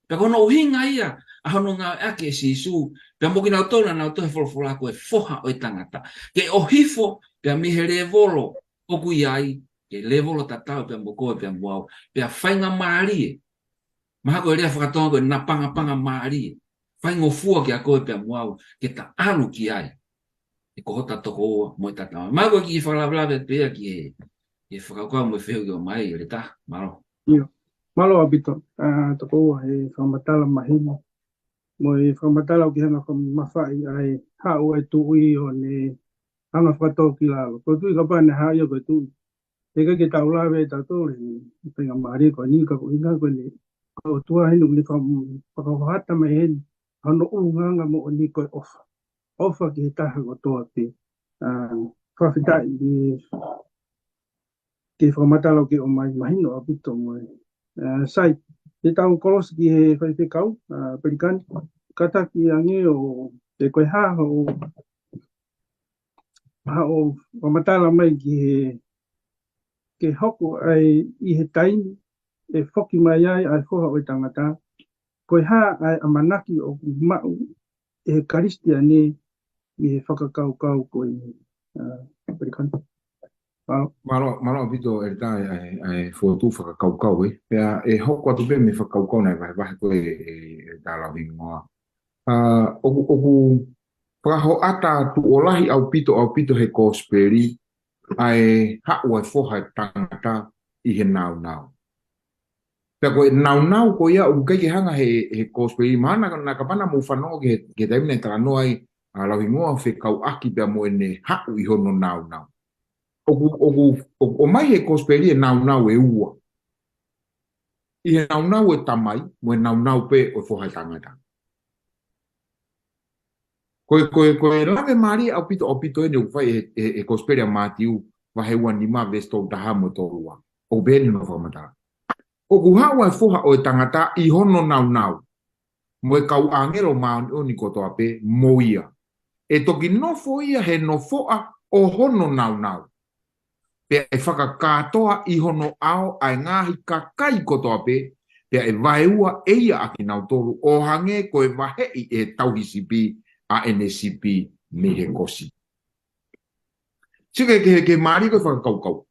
Pea ko hono ʻuhinga ia ʻa hono ngāueʻaki ʻe Sīsū, pea mo kinautolu naʻa nau tohi folofola ko e foha ʻo e tangata. Ke ʻohifo pea mei he lēvolo ʻoku ʻi ai, ke lēvolo tatau pea mo koe pea mo au, pea faingamālie. Mahalo ko e lea faka-Tonga ko e napangapanga mālie. Faingofua kia koe pea mo au, ke ta ʻalu ki ai. ʻE ko hota tokoua mo e tatau. Mahalo ko e kiʻi fakalavelave pē ia ki he, ki he fakakaukau mo e fehuʻi ʻoku ʻomai, ʻEletā. Mālō. ʻIo. Mālō ʻaupito, ʻa, tokoua, he fakamatala mahino. Mo e fakamatala ʻoku ke hanga fakamafaʻi ai, haʻu e tuʻi ʻo ne hanga fakatōkilalo. Ko e tuʻi kapau naʻe haʻu ia ko e tuʻi, heʻikai ke tau lave tautolu he faingamālie ko eni, ka ko e ʻuhinga ko eni, ko e ʻOtua heni ʻoku ne faka-, fakahohaʻa mai heni hono ʻulungaanga moʻoni ko e ʻofa. ʻOfa ki he taha kotoa pē. ʻA, fakafetaʻi ki he, ki he fakamatala ʻoku ke ʻomai, mahino ʻaupito mo e. ʻA, sai, te tau kolosi ki he faifekau, ʻa, Pelikani, kātaki ange ʻo, pe ko e hā hoʻo, hā hoʻo fakamatala mai ki he ke hoko ai ʻi he taimi ʻe foki mai ai ʻa e Foha ʻo e Tangata, ko e hā ʻa e ʻamanaki ʻoku maʻu ʻe he Kalisitiane mei he fakakaukau ko eni. ʻA, Pelikani. Mālō. Mālō, mālō ʻaupito ʻEletā ʻa e, ʻa e, ʻa e fokotuʻu fakakaukau ē. Pea ʻe hoko atu pē mei he fakakaukau naʻe vahevahe ko ē ʻe, ʻe, ʻEletā Lauhingoa. ʻA, ʻoku, ʻoku fakahoʻata tuʻolahi ʻaupito, ʻaupito he kosipeli, ʻa e haʻu ʻa e Foha ʻo e Tangata ʻi he nāunau. Pea ko e nāunau ko ia ʻoku ʻikai ke hanga he, he kosipeli, mahalo naʻa, naʻa kapau naʻa mou fanongo ki he, ki he taimi naʻe talanoa ai ʻa Lauhingoa fekauʻaki pea mo ʻene haʻu ʻi hono nāunau. ʻOku, ʻoku, ʻoku ʻomai he kosipeli e nāunau ʻe ua. ʻI he nāunau ʻo e Tamai, mo e nāunau pē ʻo e Foha ʻo e Tangata. Ko e, ko e, ko e lave mālie ʻaupito, ʻaupito eni ʻoku fai ʻe, ʻe, ʻe he kosipeli ʻa Mātiu, vahe ua nima, veesi tolu taha mo e tolu ua. ʻOku pehē ni hono fakamatala. ʻOku haʻu ʻa e Foha ʻo e Tangata ʻi hono nāunau, mo e kau ʻāngelo māʻoniʻoni kotoa pē mo ia. ʻE toki nofo ia he nofoʻa ʻo hono nāunau. Pea ʻe fakakātoa ʻi hono ʻao ʻa e ngaahi kakai kotoa pē, pea ʻe vaeua ʻe ia ʻa kinautolu ʻo hangē ko e vaheʻi ʻe he tauhi sipi ʻa ʻene sipi mei he kosi. Sio ki he, ki he mālie ko e fakakaukau.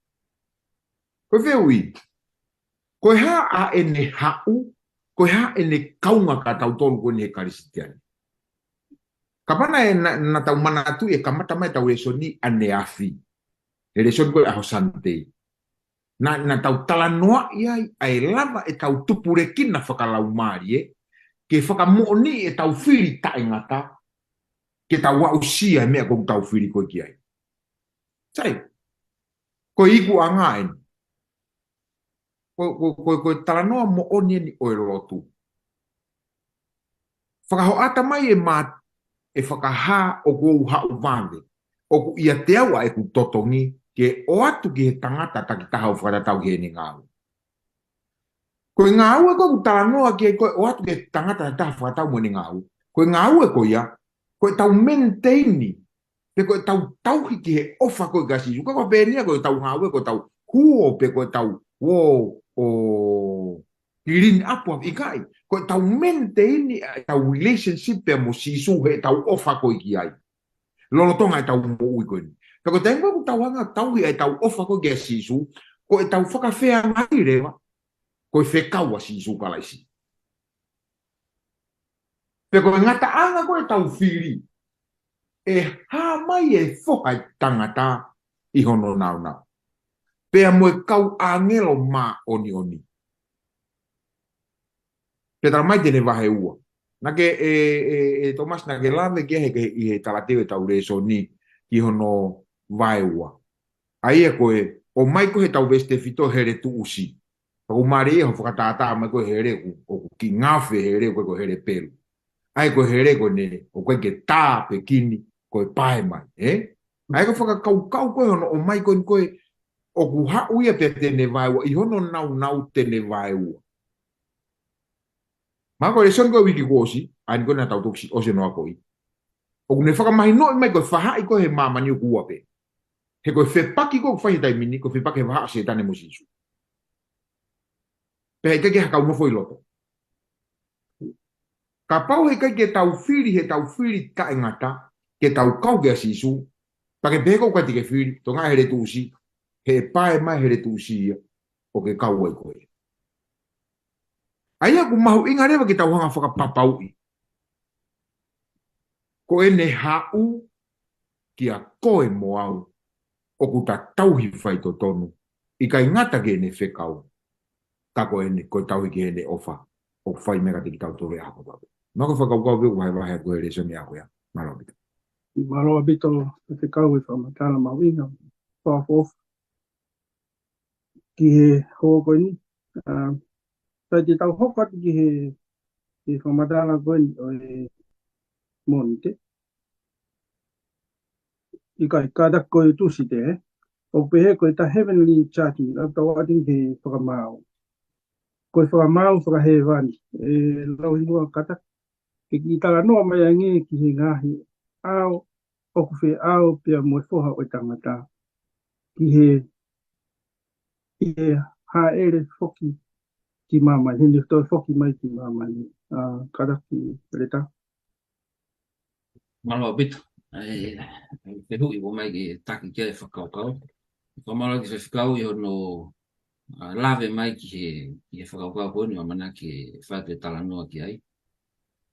Ko e fehuʻi, ko e hā ʻa ʻene haʻu, ko e hā ʻene kaunga kia tautolu ko eni he Kalisitiane. Kapau naʻe, naʻa, naʻa tau manatuʻi e kamata mai ʻetau lēsoni ʻaneafi. He lēsoni ko e ʻaho Sunday. Naʻa, naʻa tau talanoaʻi ai, ʻa e lava ʻetau tupulekina fakalaumālie, ke fakamoʻoniʻi ʻetau fili taʻengata, ke tau aʻusia e meʻa ʻoku tau fili ko ē ki ai. Sai, ko e ikuʻanga eni. Ko, ko, ko, ko e talanoa moʻoni eni ʻo e lotu. Fakahoʻata mai ʻe Mā-, ʻe fakahā ʻoku ou haʻu vave. ʻOku ʻiate au ʻa ʻeku totongi ke ʻoatu ki he tangata takitaha ʻo fakatatau ki heʻene ngāue. Ko e ngāue ko ē ʻoku talanoa ki ai ko e ʻoatu ki he tangata takitaha fakatatau mo ʻene ngāue. Ko e ngāue ko ia, ko ʻetau maintain, pe ko ʻetau tauhi ki he ʻofa ko ē kia Sīsū. Ka ko e pehē ni ia ko ʻetau ngāue ko ʻetau huo pe ko ʻetau ō ʻo clean up ʻa e ʻikai. Ko ʻetau maintain ʻetau relationship pea mo Sīsū heʻetau ʻofa ko ē ki ai. Lolotonga ʻetau moʻui ko eni. Ka ko e taimi ko ē ʻoku tau hanga tauhi ʻetau ʻofa ko ē kia Sīsū, ko ʻetau fakafeangai leva, ko e fekau ʻa Sīsū Kalaisi. Pea ko e ngataʻanga ko ē ʻetau fili, ʻe hā mai e Foha ʻo e Tangata ʻi hono nāunau. Pea mo e kau ʻāngelo māʻoniʻoni. Pea tala mai ʻi heʻene vahe ua. Naʻa ke, ʻe, ʻe, ʻe Thomas, naʻa ke lave ki ai he, he, ʻi he talateu ʻetau lēsoni ki hono vahe ua. ʻA ia ko e, ʻomai ko ē heʻetau veesi tefito hele tuʻusi. Pea ʻoku mālie ia hoʻo fakatātā mai ko ē hele ʻoku, ʻoku kiʻi ngaofe hele ko ē ko e hele pelu. ʻA ia ko e hele ko eni, ʻoku ʻikai ke tā pe kini, ko e pae mai, ē? ʻA ia ko e fakakaukau ko ē hono ʻomai ko eni ko e, ʻoku haʻu ia pea te ne vaeua, ʻi hono nāunau te ne vaeua. Mahalo ko e lēsoni ko ē uike kuo ʻosi, ʻa eni ko ē naʻa tau toki ʻosi hono akoʻi. ʻOku ne fakamahinoʻi mai ko e faʻahi ko ē he māmani ʻoku ua pē. He ko e fepaki ko ē ʻoku fai he taimi ni, ko e fepaki he vahaʻa ʻo Sētane mo Sīsū. Pea ʻikai ke hakau nofo ʻi loto. Kapau heʻikai ke tau fili, heʻetau fili taʻengata, ke tau kau kia Sīsū, pea ke pehē ko ē ʻoku ʻikai te ke fili, toenga hele tuʻusi, he pae mai hele tuʻusi ia, ʻoku ke kau ai ko ē. ʻA ia ʻoku mahuʻinga leva ke tau hanga fakapapauʻi. Ko ʻene haʻu kia koe mo au, ʻoku ta tauhi faitotonu, ʻikai ngata ki heʻene fekau, ka ko ʻene, ko e tauhi ki heʻene ʻofa, ʻoku fai mai kiate kitautolu he ʻaho kotoa pē. Mahalo ko e fakakaukau pē ʻoku vahevahe ʻaki ʻe he lēsoni ʻaho ko ia. Mālō ʻaupito. Mālō ʻaupito ʻEletā, fakamatala mahuʻinga. Fakaʻofoʻofa. Ki he houa ko eni, ʻa, sai te tau hoko atu ki he, ki he fakamatala ko eni ʻo e Mōnite. ʻIkai, kātaki ko e Tūsite, ē? ʻOku pehē ko e ta heavenly judgment, ʻa tau ʻati he fakamaau. Ko e fakamaau fakahēvani, ʻe Lauhingoa kātaki, ke kiʻi talanoa mai ange ki he ngaahi ʻao, ʻoku feʻao pea mo e Foha ʻo e Tangata. Ki he ke hāʻele foki ki māmani, heni toe foki mai ki māmani. ʻA, kātaki Leta. Mālō ʻaupito. ʻE, ʻe fehuʻi ʻoku ʻomai ke taki ki ai e fakakaukau. Fakamālō ki he faifekau ʻi hono, ʻa, lave mai ki he, ki he fakakaukau ko eni ʻoku ʻamanaki ke fai atu e talanoa ki ai.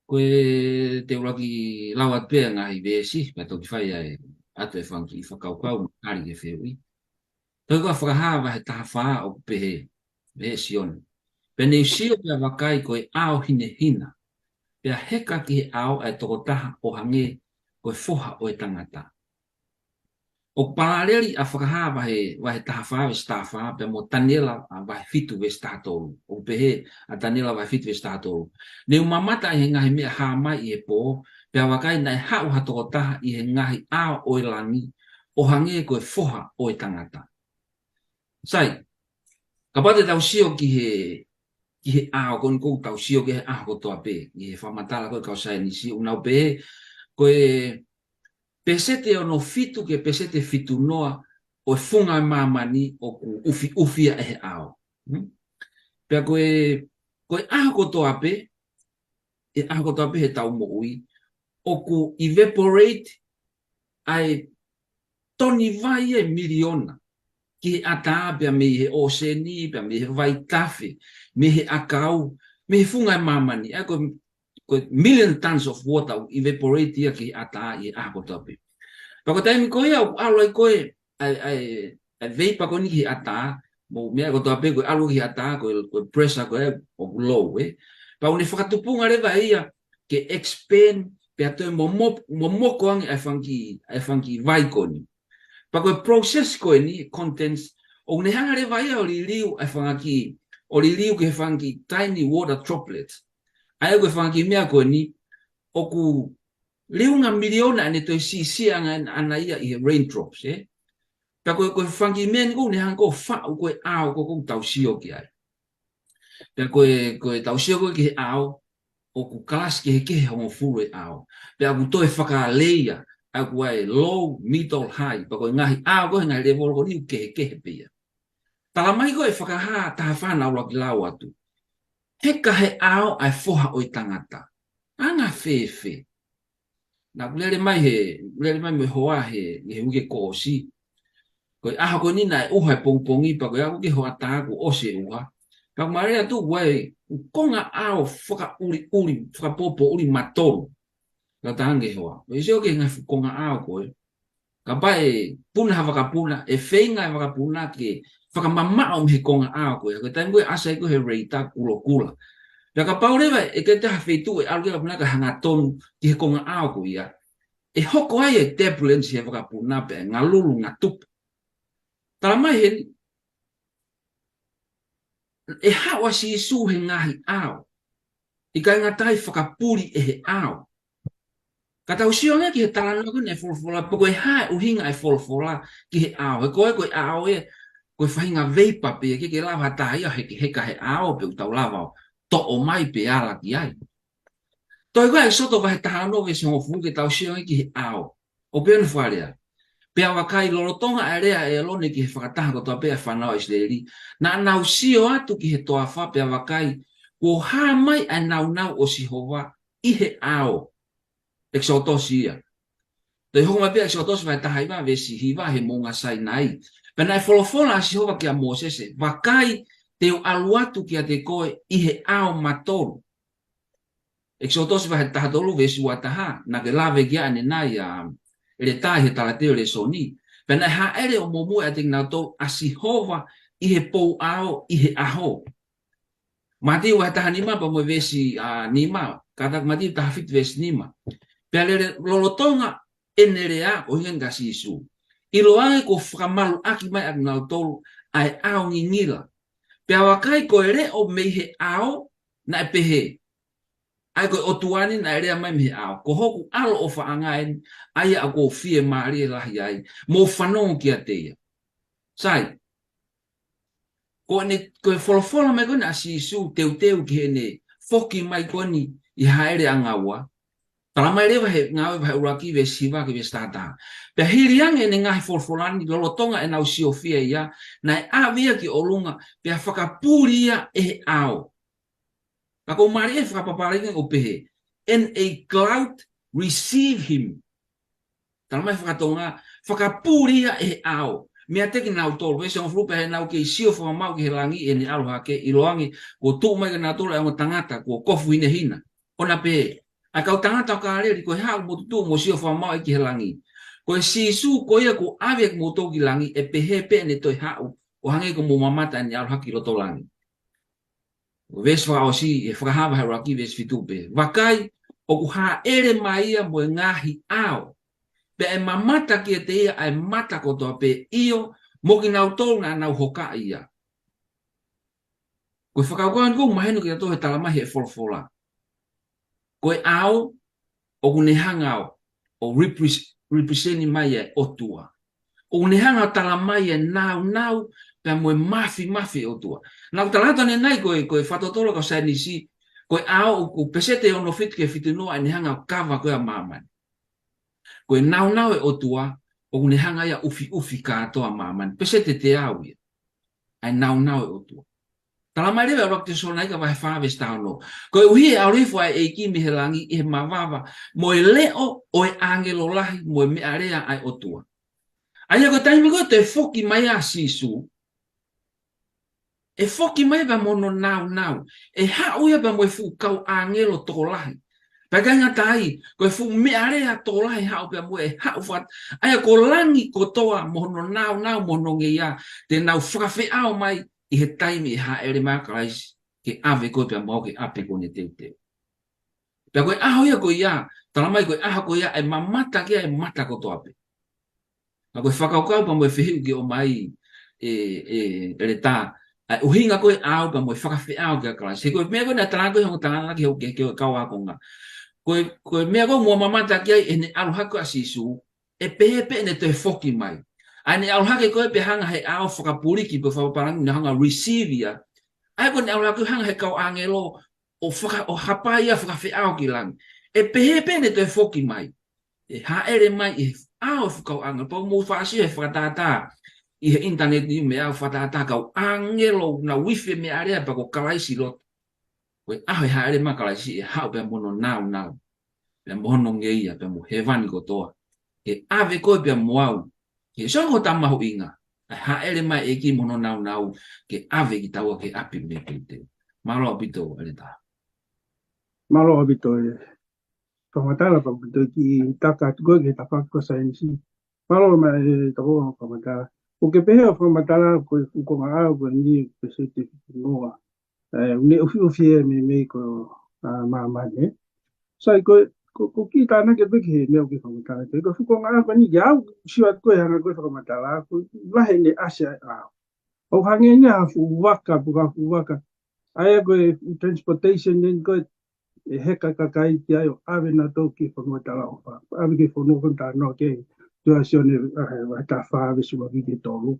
Ko e te u lava ke lau atu pē ʻa e ngaahi veesi, pea toki fai ai atu e fanga kiʻi fakakaukau, mo e tali ki he fehuʻi. Tohi ko ia Fakahā vahe taha fā ʻoku pehē, pehē ʻe Sione. Pea ne u sio pea vakai ko e ʻao hinehina, pea heka ki he ʻao ʻa e tokotaha ʻo hangē ko e foha ʻo e tangata. ʻOku palaleli ʻa Fakahā vahe, vahe taha fā veesi taha fā, pea mo Taniela ʻa vahe fitu veesi taha tolu. ʻOku pehē ʻa Taniela vahe fitu veesi taha tolu. Ne u mamata ʻi he ngaahi meʻa hā mai ʻi he pō, pea vakai naʻe haʻu ha tokotaha ʻi he ngaahi ʻao ʻo e langi, ʻo hangē ko e foha ʻo e tangata. Sai, kapau te tau sio ki he, ki he ʻao, ko eni ʻoku tau sio ki he ʻao kotoa pē, ki he fakamatala ko e kau saienisi, ʻoku nau pehē, ko e pēseti ʻe ono fitu ki he pēseti ʻe fitu noa ʻo e funga ʻo māmani ʻoku ʻufiʻufi ia ʻe he ʻao. Hmm? Pea ko e, ko e ʻao kotoa pē, e ʻao kotoa pē he tau moʻui, ʻoku evaporate ʻa e toni vai ʻe miliona ki he ʻatā pea mei he ʻōseni, pea mei he vaitafe, mei he ʻakau, mei he funga ʻo māmani. ʻA ia ko e, ko e million tons of water ʻoku evaporate ia ki he ʻatā ʻi he ʻao kotoa pē. Pea ko e taimi ko ia ʻoku ʻalu ai ko e, ʻa e, ʻa e, ʻa e vapor ko eni ki he ʻatā, mo e meʻa kotoa pē ko e ʻalu ki he ʻatā, ko e, ko e pressure ko ē ʻoku low, ē. Pea ʻoku ne fakatupunga leva ia ke expand, pea toe momo-, momoko ange ʻa e fanga kiʻi, ʻa e fanga kiʻi vai ko eni. Pea ko e process ko eni, condense, ʻoku ne hanga leva ia ʻo liliu ʻa e fanga kiʻi, ʻo liliu ki he fanga kiʻi tiny water droplets. ʻA ia ko e fanga kiʻi meʻa ko eni, ʻoku liunga miliona ʻene toe siʻisiʻi ange ʻana ia ʻi he raindrops, ē. Pea ko e, ko e fanga kiʻi meʻa ni ʻoku ne hanga ʻo faʻu ko e ʻao ko ē ʻoku tau sio ki ai. Pea ko e, ko e tau sio ko ē ki he ʻao, ʻoku kalasi kehekehe hongofulu e ʻao. Pea ʻoku toe fakalayer, ʻa ia ʻoku ʻi ai e low, middle, high. Pea ko e ngaahi ʻao ko ē he ngaahi levolo ko eni ʻoku kehekehe pē ia. Tala mai ko ē ʻe Fakahā taha fā naʻa ku lau atu. Heka he ʻao ʻa e foha ʻo e tangata. Anga fēfē? Naʻa ku lele mai he, lele mai mo e hoa he, he uike kuo ʻosi. Ko e ʻaho ko eni naʻe ʻuha e pongipongi pea ko e aʻu ki he hoʻatā kuo ʻosi e ʻuha. Pea ʻoku mālie atu ʻoku ʻi ai e konga ʻao fakaʻuliʻuli, fakapoʻupoʻuli matolu. Ka tangi hoa. ʻOku ʻi ai e sio ki he ngaahi fuʻu konga ʻao ko ē. Kapau ʻe puna ha vakapuna, ʻe feinga e vakapuna ke fakamamaʻo mei he konga ʻao ko ia. Ko e taimi ko ē ʻe ʻasi ai ko ē he radar kulokula. Pea kapau leva ʻe ʻikai toe ha feituʻu ʻe ʻalu ki ai e vakapuna kae hangatonu ki he konga ʻao ko ia, ʻe hoko ai e turbulence he vakapuna pea ʻe ngalulu ngatupa. Tala mai heni, ʻe haʻu ʻa Sīsū he ngaahi ʻao. ʻIkai ngata ai, fakapuli ʻe he ʻao. Ka tau sio ange ki he talanoa ko eni e folofola, pe ko e hā e ʻuhinga e folofola ki he ʻao. He ko e, ko e ʻao ē, ko e faʻahinga vapor pē, ʻikai ke lava ha taha ia ʻo hekeheka he ʻao pe ʻoku tau lava ʻo toʻo mai pe ala ki ai. Tohi ko ē ʻEkisoto vahe taha ono veesi hongofulu ke tau sio ange ki he ʻao. ʻOku pehē hono fakalea. Pea vakai, lolotonga ʻa e lea ʻa ʻĒlone ki he fakataha kotoa pē ʻa e fānau ʻa ʻIsileli, naʻa nau sio atu ki he toafa pea vakai, kuo hā mai ʻa e nāunau ʻo Sihova ʻi he ʻao. ʻEkisoto ia. Toe hoko mai pē ʻEkisoto vahe taha hiva veesi hiva he moʻunga Sainai. Pea naʻe folofola ʻa Sihova kia Mōsese, vakai, te u ʻalu atu kiate koe ʻi he ʻao matolu. ʻEkisoto vahe taha tolu veesi ua taha, naʻa ke lave ki ai ʻanenai ʻa Leta ʻi he talateu lēsoni. Pea naʻe hāʻele ʻo muimui ʻiate kinautolu ʻa Sihova ʻi he pouʻao ʻi he ʻaho. Mātiu vahe taha nima pea mo e veesi, ʻa, nima, kātaki Mātiu taha fitu veesi nima. Pea lele lolotonga ʻene lea, ʻuhinga eni kia Sīsū. ʻIloange kuo fakamaluʻaki mai ʻa kinautolu ʻa e ʻao ngingila. Pea vakai ko e leʻo mei he ʻao, naʻe pehē. ʻA ia ko e ʻOtua ni naʻe lea mai mei he ʻao. Ko hoku ʻAlo ʻofaʻanga eni, ʻa ia ʻoku ou fiemālie lahi ai. Mou fanongo kiate ia. Sai. Ko ʻene, ko e folofola mai ko eni ʻa Sīsū teuteu ki heʻene foki mai ko eni ʻi he hāʻele ʻanga ua. Talamai leva he Ngāue vahe ʻuluaki veesi hiva ki he veesi taha taha. Pea hili ange ʻene ngaahi folofola ni lolotonga ʻenau siofia ia, naʻe ʻave ia ki ʻolunga, pea fakapuli ia ʻe he ʻao. Ka ʻoku mālie e fakapapālangi ʻo pehē, "And a cloud receive him." Talamai fakatonga, fakapuli ia ʻe he ʻao. Meiate kinautolu, veesi hongofulu, pea ʻi heʻenau kei sio fakamaʻu ki he langi ʻi heʻene ʻalu hake, ʻiloange kuo tuʻu mai kia kinautolu ʻa e ongo tangata kuo kofu hinehina. ʻOna pehē, "ʻA e kau tangata ʻo Kāleli, ko e hā ʻoku mou tutuʻu mo sio fakamaʻu ai ki he langi? Ko e Sīsū ko ia kuo ʻave kimoutolu ki langi, ʻe pehē pē ʻene toe haʻu, ʻo hangē ko hoʻomou mamata ʻene ʻalu hake ki loto langi." Veesi fakaʻosi, ʻi he Fakahā vahe ʻuluaki veesi fitu pē. "Vakai, ʻoku hāʻele mai ia mo e ngaahi ʻao. Pea ʻe mamata kiate ia ʻa e mata kotoa pē, ʻio, mo kinautolu naʻa nau hokaʻi ia." Ko e fakakaukau eni ʻoku mahino kiate kitautolu he talamai he folofola. Ko e ʻao, ʻoku ne hanga ʻo, ʻo repres-, represent mai e ʻOtua. ʻOku ne hanga ʻo talamai e nāunau, pea mo e māfimafi e ʻOtua. Naʻa ku tala atu ʻanenai ko e, ko e fakatotolo ʻa e kau saienisi, ko e ʻao ʻoku peseti ono fitu ki he fitu noa ʻene hanga ʻo kava ko ē ʻa māmani. Ko e nāunau e ʻOtua, ʻoku ne hanga ia ʻo ʻufiʻufi kātoa ʻa māmani. Peseti ʻe teau ia. ʻA e nāunau e ʻOtua. Talamai leva ʻe ʻuluaki Tesalonaika vahe fā veesi taha ono. Koeʻuhi he ʻalu hifo ʻa e ʻEiki mei he langi ʻi he mavava, mo e leʻo ʻo e ʻāngelo lahi, mo e meʻalea ʻa e ʻOtua. ʻA ia ko e taimi ko ē ʻe toe foki mai ai ʻa Sīsū, ʻe foki mai pea mo hono nāunau. ʻE haʻu ia pea mo e fuʻu kau ʻāngelo tokolahi. Pea ʻikai ngata ai, ko e fuʻu meʻalea tokolahi haʻu pea mo e haʻu fat-, ʻa ia ko langi kotoa mo hono nāunau mo hono ngeia, te nau fakafeʻao mai ʻi he taimi ʻe hāʻele mai ai ʻa Kalaisi ke ʻave koe pea mo au ki he ʻapi kuo ne teuteu. Pea ko e ʻaho ia ko ia, talamai ko e ʻaho ko ia ʻe mamata ki ai e mata kotoa pē. Ka ko e fakakaukau pea mo e fehuʻi ke ʻomai ʻe, ʻe, ʻEletā, ʻa e ʻuhinga ko e ʻao pea mo e fakafeʻao kia Kalaisi. He ko e meʻa ko ē naʻe tala ko ē he ongo tangata ki he, ki he, ki he kau ākonga. Ko e, ko e meʻa ko ē ʻoku mou mamata ki ai ʻi heʻene ʻalu hake ʻa Sīsū, ʻe pehē pē ʻene toe foki mai. ʻA ʻene ʻalu hake ko ē pea hanga he ʻao fakapuliki pe fakapapālangi ʻo ne hanga ʻo receive ia. ʻA ia ko ʻene ʻalu hake hanga he kau ʻāngelo ʻo faka-, ʻo hapai ia ʻo fakafeʻao ki langi. ʻE pehē pē ʻene toe foki mai. ʻE hāʻele mai ʻi he ʻao e fuʻu kau ʻāngelo. Pea mou faʻa sio he fakatātā ʻi he ʻinitaneti ni, meʻa ʻo fakatātā kau ʻāngelo naʻa nau ifi e meʻalea pea ko Kalaisi ʻi loto. Ko e ʻaho ʻe hāʻele mai ai ʻa Kalaisi ʻe haʻu pea mo hono nāunau, pea mo hono ngeia, pea mo hēvani kotoa. ʻE ʻave koe pea mo au. Ke sio ko e tā mahuʻinga. ʻE hāʻele mai e ʻEiki mo hono nāunau, ke ʻave kitaua ki he ʻapi kuo ne teuteu. Mālō ʻaupito, ʻEletā. Mālō ʻaupito e fakamatala, pea ʻoku ou kiʻi taka atu ko ē ki he tafaʻaki ko ē saienisi. Mālō mai e toko fakamatala. ʻOku ke pehē ʻo fakamatala ko e fuʻu konga ʻao ko eni peseti fitu noa. ʻE, ʻoku ne ʻufiʻufi e meimei ko, ʻa, māmani. Sai ko, ko, ko e kiʻi tānaki pē ki he meʻa ʻoku ke fakamatala. Ko e fuʻu konga ʻao ko eni, ʻa ia ʻoku ou sio atu ko ē hanga ko ē fakamatala, ko e lahi ʻene ʻasi ʻa e ʻao. ʻOku hangē ia ha fuʻu vaka, pe ko ha fuʻu vaka. ʻA ia ko e transportation eni ko ē ʻe heka e kakai ki ai ʻo ʻave nautolu ki he fonua talaʻofa. ʻAve ki he fonua ko ē naʻa tau talanoa ki ai, ʻi he Sione, ʻa, vahe taha fā veesi ʻuluaki ki he tolu.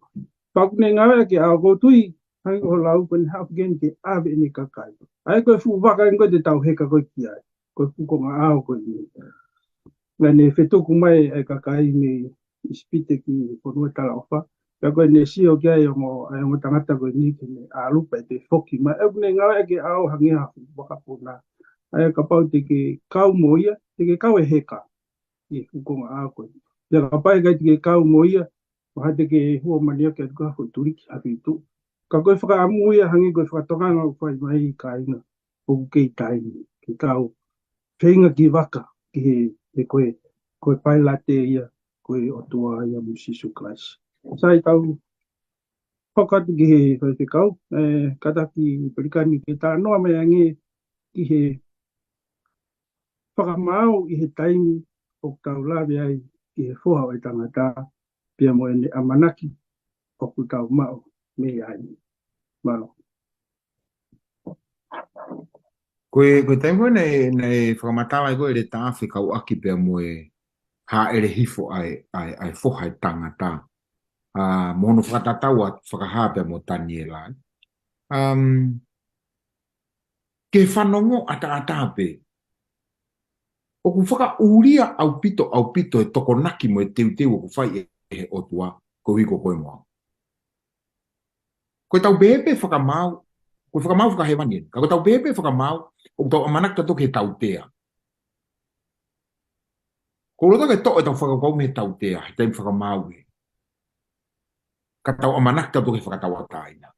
Pea ʻoku ne ngāueʻaki e ʻao, ʻoku ou tui, hangē ko hoʻo lau ko eni, haʻu ke ne ke ʻave ʻene kakai. ʻA ia ko e fuʻu vaka eni ko ē te tau heka ko ē ki ai. Ko e fuʻu konga ʻao ko eni. Naʻa ne fetuku mai e kakai mei ʻIsipite ki he fonua talaʻofa. Pea ko ʻene sio ki ai e ongo, e ongo tangata ko eni ke ne ʻalu pea toe foki mai. ʻOku ne ngāueʻaki e ʻao hangē ha fuʻu vaka puna. ʻA ia kapau te ke kau mo ia, te ke kau ʻe heka ʻi he fuʻu konga ʻao ko ē. Pea kapau ʻe ʻikai te ke kau mo ia, mahalo te ke hua manioke atu ki ha foʻi tuliki, ha feituʻu. Ka ko e fakaʻamu ia hangē ko e fakatokanga ʻoku fai mai ʻa e kāinga ʻoku kei taimi, ke tau feinga ki vaka, ki he, he ko e, ko e Pailate ia, ko e ʻOtua ia mo Sīsū Kalaisi. Sai, tau hoko atu ki he faifekau, ʻe, kātaki Pelikani ke talanoa mai ange ki he fakamaau ʻi he taimi ʻoku tau lave ai ki he Foha ʻo e Tangata, pea mo ʻene ʻamanaki ʻoku tau maʻu mei ai. Mālō. Ko e, ko e taimi ko ē naʻe, naʻe fakamatala ai ko ē ʻEletā fekauʻaki pea mo e hāʻele hifo ʻa e, ʻa e, ʻa e Foha ʻo e Tangata. ʻA, mo hono fakatatau ʻa Fakahā pea mo Taniela. Um, ke fanongo ʻataʻatā pē. ʻoku fakaʻulia ʻaupito, ʻaupito e tokonaki mo e teuteu ʻoku fai ʻe he ʻOtua, koeʻuhi ko koe mo au. Ko e tau pehē pē fakamaau, ko e fakamaau fakahēvani eni. Ka ko e tau pehē pē fakamaau, ʻoku tau ʻamanaki tautolu ki he tautea. Ko e loto ke toʻo e tau fakakaukau mei he tautea, he taimi fakamaau ē. Ka tau ʻamanaki tautolu ki he fakatauʻatāina.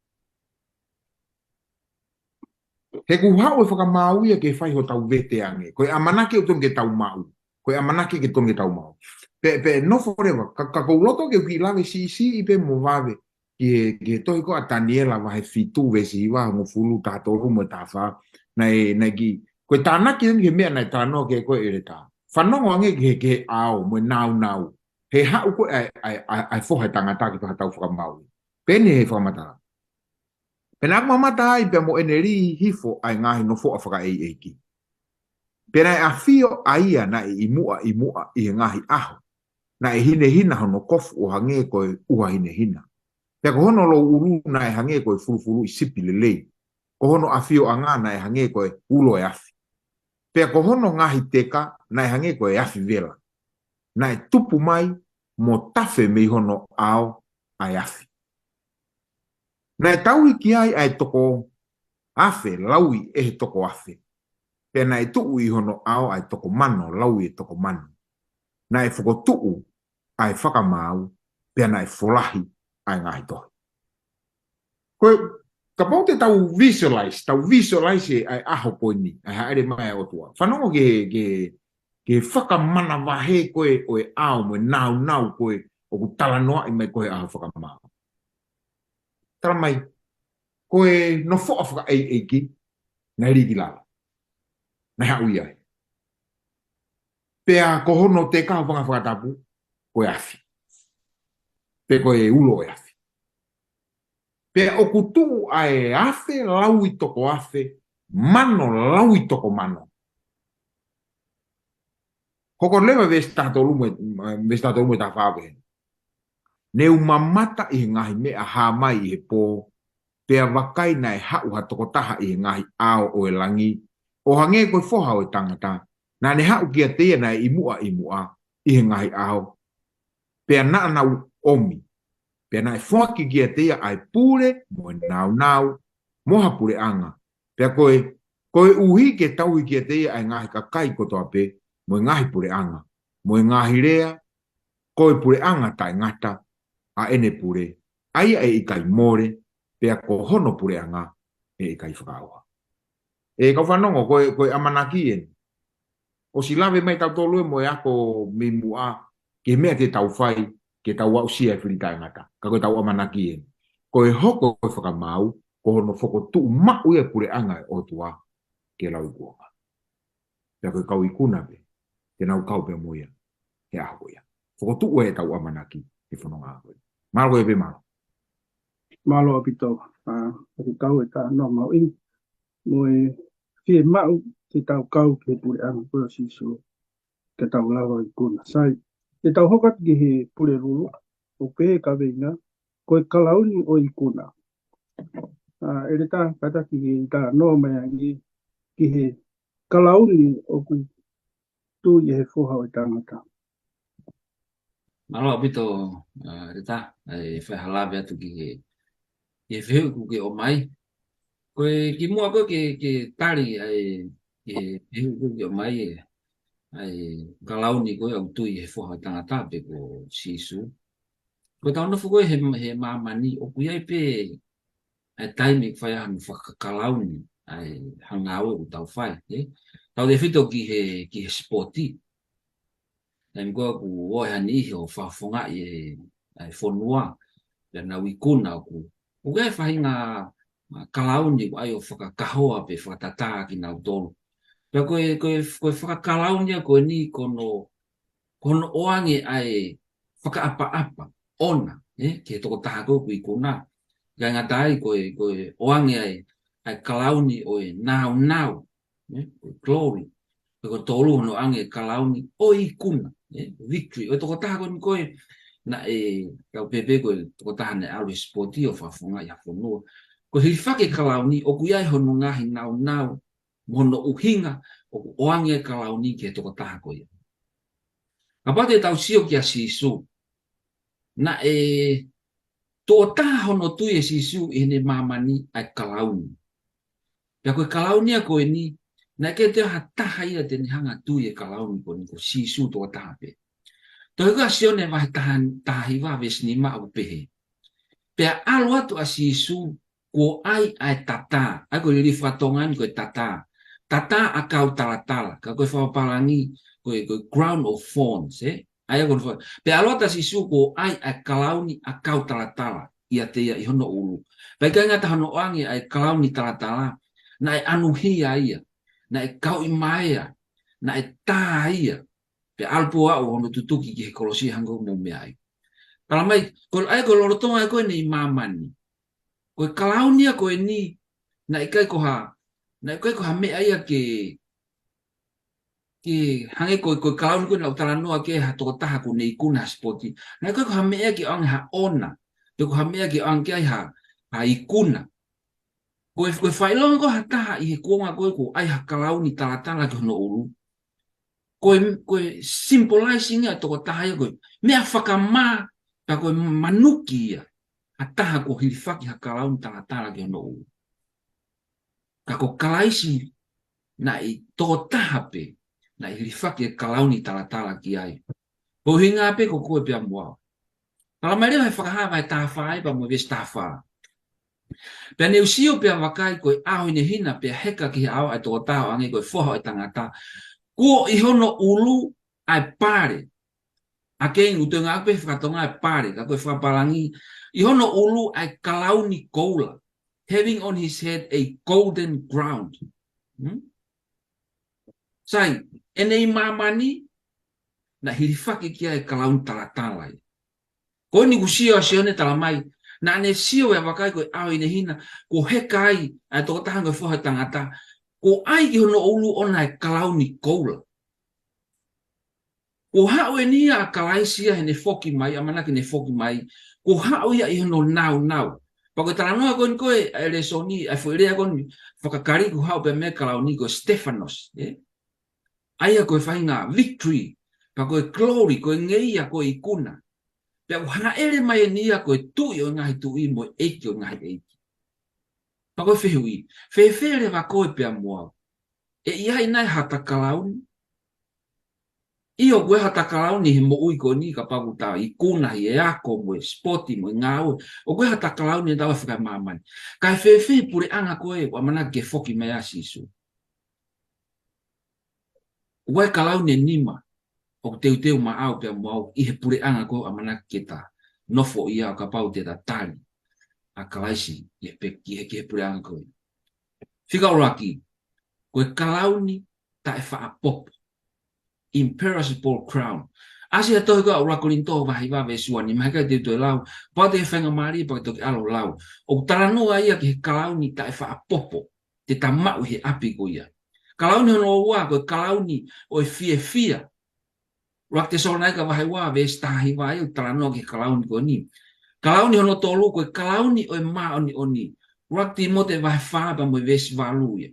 He ʻoku haʻu e fakamaau ia ke fai hotau vete ange. Ko e ʻamanaki ʻoku totonu ke tau maʻu. Ko e ʻamanaki ke totonu ke tau maʻu. Pea, pea nofo leva, ka, ka ʻoku ou loto ke u kiʻi lave siʻisiʻi pē mo vave ki he, ki he tohi ko ē ʻa Taniela vahe fitu veesi hiva, hongofulu, taha tolu mo e taha fā. Naʻe, naʻe kiʻi, ko e tānaki eni ki he meʻa naʻe talanoa ki ai ko ē ʻEletā. Fanongo ange ki he, ki he ʻao mo e nāunau. He haʻu ko ē ʻa e, ʻa e, ʻa e, ʻa e Foha ʻo e Tangata ke fai hotau fakamaau. Pea ʻi he fakamatala. Pea naʻa ku mamata ai pea mo ʻene lī hifo ʻa e ngaahi nofoʻa fakaʻeiʻeiki. Pea naʻe ʻafio ʻa ia naʻe ʻi muʻa ʻi muʻa ʻi he ngaahi ʻaho. Naʻe hinehina hono kofu ʻo hangē ko e ʻuha hinehina. Pea ko hono louʻulu naʻe hangē ko e fulufuluʻi sipi lelei. Ko hono ʻafioʻanga naʻe hangē ko e ulo ʻo e afi. Pea ko hono ngaahi teka naʻe hangē ko e afi vela. Naʻe tupu mai mo tafe mei hono ʻao ʻa e afi. Naʻe tauhi ki ai ʻa e toko afe, lauʻi ʻe he toko afe. Pea naʻe tuʻu ʻi hono ʻao ʻa e toko mano, lauʻi ʻe he toko mano. Naʻe fokotuʻu ʻa e fakamaau, pea naʻe folahi ʻa e ngaahi tohi. Ko e, kapau te tau visualize, tau visualize ʻa e ʻaho ko eni, ʻa e hāʻele mai ʻa e ʻOtua. Fanongo ki he, ki he, ki he fakamanavahē ko ē ʻo e ʻao mo e nāunau ko ē ʻoku talanoaʻi mai ko ē he ʻaho fakamaau. Tala mai, ko e nofoʻa fakaʻeiʻeiki, naʻe lī ki lalo. Naʻe haʻu ia ai. Pea ko hono teka ʻo e fanga fakatapu, ko e afi. Pe ko e ulo ʻo e afi. Pea ʻoku tuʻu ʻa e afe lauʻi toko afe, mano lauʻi toko mano. Hoko leva veesi taha tolu mo e, veesi taha tolu mo e taha fā pehē ni. Ne u mamata ʻi he ngaahi meʻa hā mai ʻi he pō, pea vakai naʻe haʻu ha tokotaha ʻi he ngaahi ʻao ʻo e langi, ʻo hangē ko e Foha ʻo e Tangata, naʻa ne haʻu kiate ia naʻe ʻi muʻa ʻi muʻa ʻi he ngaahi ʻao, pea naʻa nau ʻomi, pea naʻe foaki kiate ia ʻa e pule mo e nāunau, mo ha puleʻanga. Pea ko e, koeʻuhi ke tauhi kiate ia ʻa e ngaahi kakai kotoa pē, mo e ngaahi puleʻanga, mo e ngaahi lea, ko e puleʻanga taʻengata, ʻa ʻene pule, ʻa ia ʻe ʻikai mole, pea ko hono puleʻanga ʻe ʻikai fakaʻauha. ʻE kau fanongo, ko e, ko e ʻamanaki eni. ʻOsi lave mai tautolu ē mo e ako mei muʻa, ki he meʻa te tau fai, ke tau aʻusia e fili taʻengata. Ka ko e tau ʻamanaki eni. Ko e hoko ko e fakamaau, ko hono fokotuʻu maʻu ia e puleʻanga ʻo e ʻOtua, ke lau ikuonga. Pea ko e kau ikuna pē, te nau kau pē mo ia, he ʻaho ko ia. Fokotuʻu e tau ʻamanaki, he fononga ko ia. Mālō koe pē mālō. Mālō ʻaupito, ʻa, ʻoku kau e talanoa mahuʻinga. Mo e fiemaʻu ke tau kau ki he puleʻanga ko ē ʻo Sīsū, ke tau lava ʻo ikuna. Sai, ke tau hoko atu ki he Pulelulu, ʻoku pehē kaveinga, ko e kalauni ʻo e ikuna. ʻA, ʻEletā, kātaki ke talanoa mai ange ki he kalauni ʻoku tui ʻe he Foha ʻo e Tangata. Mālō ʻaupito, ʻa, ʻEletā, ʻa e fai ha lave atu ki he, ki he fehuʻi kuo ke ʻomai. Ko e kimuʻa ko ē ke, ke tali ʻa e, ki he fehuʻi kuo ke ʻomai ē, ʻa e kalauni ko ē ʻoku tui ʻe he Foha ʻo e Tangata pe ko Sīsū. Ko e tau nofo ko ē he, he māmani ʻoku ʻi ai pē ʻa e taimi ʻoku fai ai hano fakakalauni ʻa e ngāue ʻoku tau fai, ē? Tautefito ki he, ki he sipoti. Taimi ko ē ʻoku ō ai ha niʻihi ʻo fakafofongaʻi e, ʻa e fonua, pea nau ikuna ʻoku, ʻoku ʻi ai e faʻahinga, ʻa, kalauni ʻoku ʻai ʻo fakakahoa pe fakatatā kinautolu. Pea ko e, ko e, ko e fakakalauni ia ko eni ko hono, ko hono ʻoange ʻa e fakaʻapaʻapa ʻoʻona, ē, ki he tokotaha ko ē ʻoku ikuna. ʻIkai ngata ai ko e, ko e ʻoange ʻa e, ʻa e kalauni ʻo e nāunau, ē, ko e glory. Pea ko e tolu hono ʻoange e kalauni ʻo e ikuna, ē, victory. ʻO e tokotaha ko eni ko ē naʻe kau pēpē ko e tokotaha naʻe ʻalu he sipoti ʻo fakafofongaʻi ha fonua. Ko e hilifaki e kalauni ʻoku ʻi ai hono ngaahi nāunau, mo hono ʻuhinga ʻoku ʻoange e kalauni ki he tokotaha ko ia. Kapau te tau sio kia Sīsū, naʻe tokotaha hono tui ʻe Sīsū ʻi heʻene māmani ʻa e kalauni. Pea ko e kalauni ia ko eni, naʻe ʻikai toe ha taha ia te ne hanga tui e kalauni ko eni, ko Sīsū tokotaha pē. Tohi ko ia Sione vahe taha, taha hiva veesi nima ʻoku pehē: Pea ʻalu atu ʻa Sīsū kuo ʻai ʻa e tatā, ʻa ia ko e liliu faka-Tonga ni ko e tatā. Tatā ʻakau talatala, ka ko e fakapālangi, ko e, ko e crown of thorns, ē? ʻA ia ko e fa-, pea ʻalu atu ʻa Sīsū kuo ʻai ʻa e kalauni ʻakau talatala ʻiate ia ʻi hono ʻulu. Pea ʻikai ngata hono ʻoange ʻa e kalauni talatala, naʻe ʻanuhia ia, naʻe kauʻimaea, naʻe tā ia. Pea ʻalu pē ʻo aʻu hono tutuki ki he kolosi hangē ko e meʻa ai. Tala mai, ko e, ʻa ia ko e lolotonga ko eni ʻi māmani. Ko e kalauni ia ko eni, naʻe ʻikai ko ha, naʻe ʻikai ko ha meʻa ia ke, ke hangē ko e, ko e kalauni ko eni ʻoku talanoa ki ai ha tokotaha kuo ne ikuna ha sipoti. Naʻe ʻikai ko ha meʻa ia ke ʻoange ha ʻona, pe ko ha meʻa ke ʻoange ki ai ha, ha ikuna. Ko e, ko e fakaʻilonga ko ē ha taha ʻi he kuonga ko ē kuo ʻai ha kalauni talatala ki hono ʻulu. Ko e, ko e symbolizing ia tokotaha ia ko e meʻa fakamā, ka ko e manuki ia ha taha kuo hilifaki ha kalauni talatala ki hono ʻulu. Ka ko Kalaisi naʻe tokotaha pē naʻe hilifaki e kalauni talatala ki ai. Ko e ʻuhinga pē ko koe pea mo au. Tala mai leva he Fakahā vahe taha fā ai pea mo e veesi taha fā. Pea ne u sio pea vakai ko e ʻaohinehina pea heka ki he ʻao ʻa e tokotaha ʻo ʻoange ko e Foha ʻo e Tangata. Kuo ʻi hono ʻulu ʻa e pale. Again, ʻoku toe ngāueʻaki pē he faka-Tonga e pale, ka ko e fakapālangi, ʻi hono ʻulu ʻa e kalauni koula. Having on his head a golden crown. Hmm? Sai, ʻene ʻi māmani, naʻe hilifaki ki ai e kalauni talatala ia. Ko eni kuo sio ʻa Sione tala mai, naʻa ne sio ʻo vakai ko e ʻaohinehina, kuo heka ai ʻa e tokotaha ko e Foha ʻo e Tangata, kuo ʻai ki hono ʻulu ʻona e kalauni koula. Kuo haʻu eni ia ʻa Kalaisi ia heʻene foki mai, ʻamanaki ʻene foki mai, kuo haʻu ia ʻi hono nāunau. Pea ko e talanoa ko eni ko ē ʻa e lēsoni, ʻa e foʻi lea ko eni faka-Kalisi kuo haʻu pea mei he kalauni ko e Stephanos, ē? ʻA ia ko e faʻahinga victory, pea ko e glory, ko e ngeia, ko e ikuna. Pea ʻoku hāʻele mai eni ia ko e Tuʻi ʻo e ngaahi tuʻi mo e ʻEiki ʻo e ngaahi ʻeiki. Pea ko e fehuʻi, fēfē leva koe pea mo au? ʻE ʻi ai nai haʻata kalauni? ʻIo, ʻoku ʻi ai haʻata kalauni he moʻui ko eni kapau ʻoku ta ikuna ʻi he ako mo e sipoti mo e ngāue. ʻOku ʻi ai haʻata kalauni ʻe tau fakaemāmani. Kae fēfē puleʻanga ko ē ʻoku ʻamanaki ke foki mai ai ʻa Sīsū? ʻOku ʻi ai e kalauni ʻe nima ʻoku teuteu maʻau pea mo au ʻi he puleʻanga ko ē ʻoku ʻamanaki ke ta nofo ʻi ai ʻo kapau te ta tali ʻa Kalaisi ʻi he pe-, ki he, ki he puleʻanga ko ē. Fika ʻuluaki, ko e kalauni taʻefaʻapopo. Imperishable crown. ʻAsi ʻa e tohi ko ē ʻa ʻuluaki Kolinitō vahe hiva veesi ua nima, mahalo ʻikai te u toe lau, pea te u faingamālie pea toki ʻalu ʻo lau. ʻOku talanoa ia ki he kalauni taʻefaʻapopo te ta maʻu he ʻapi ko ia. Kalauni hono ua, ko e kalauni ʻo e fiefia. ʻUluaki Tesalonaika vahe ua veesi taha hiva ia ʻoku talanoa ki he kalauni ko eni. Kalauni hono tolu, ko e kalauni ʻo e māʻoniʻoni. ʻUluaki Tīmote vahe fā pea mo e veesi valu ia.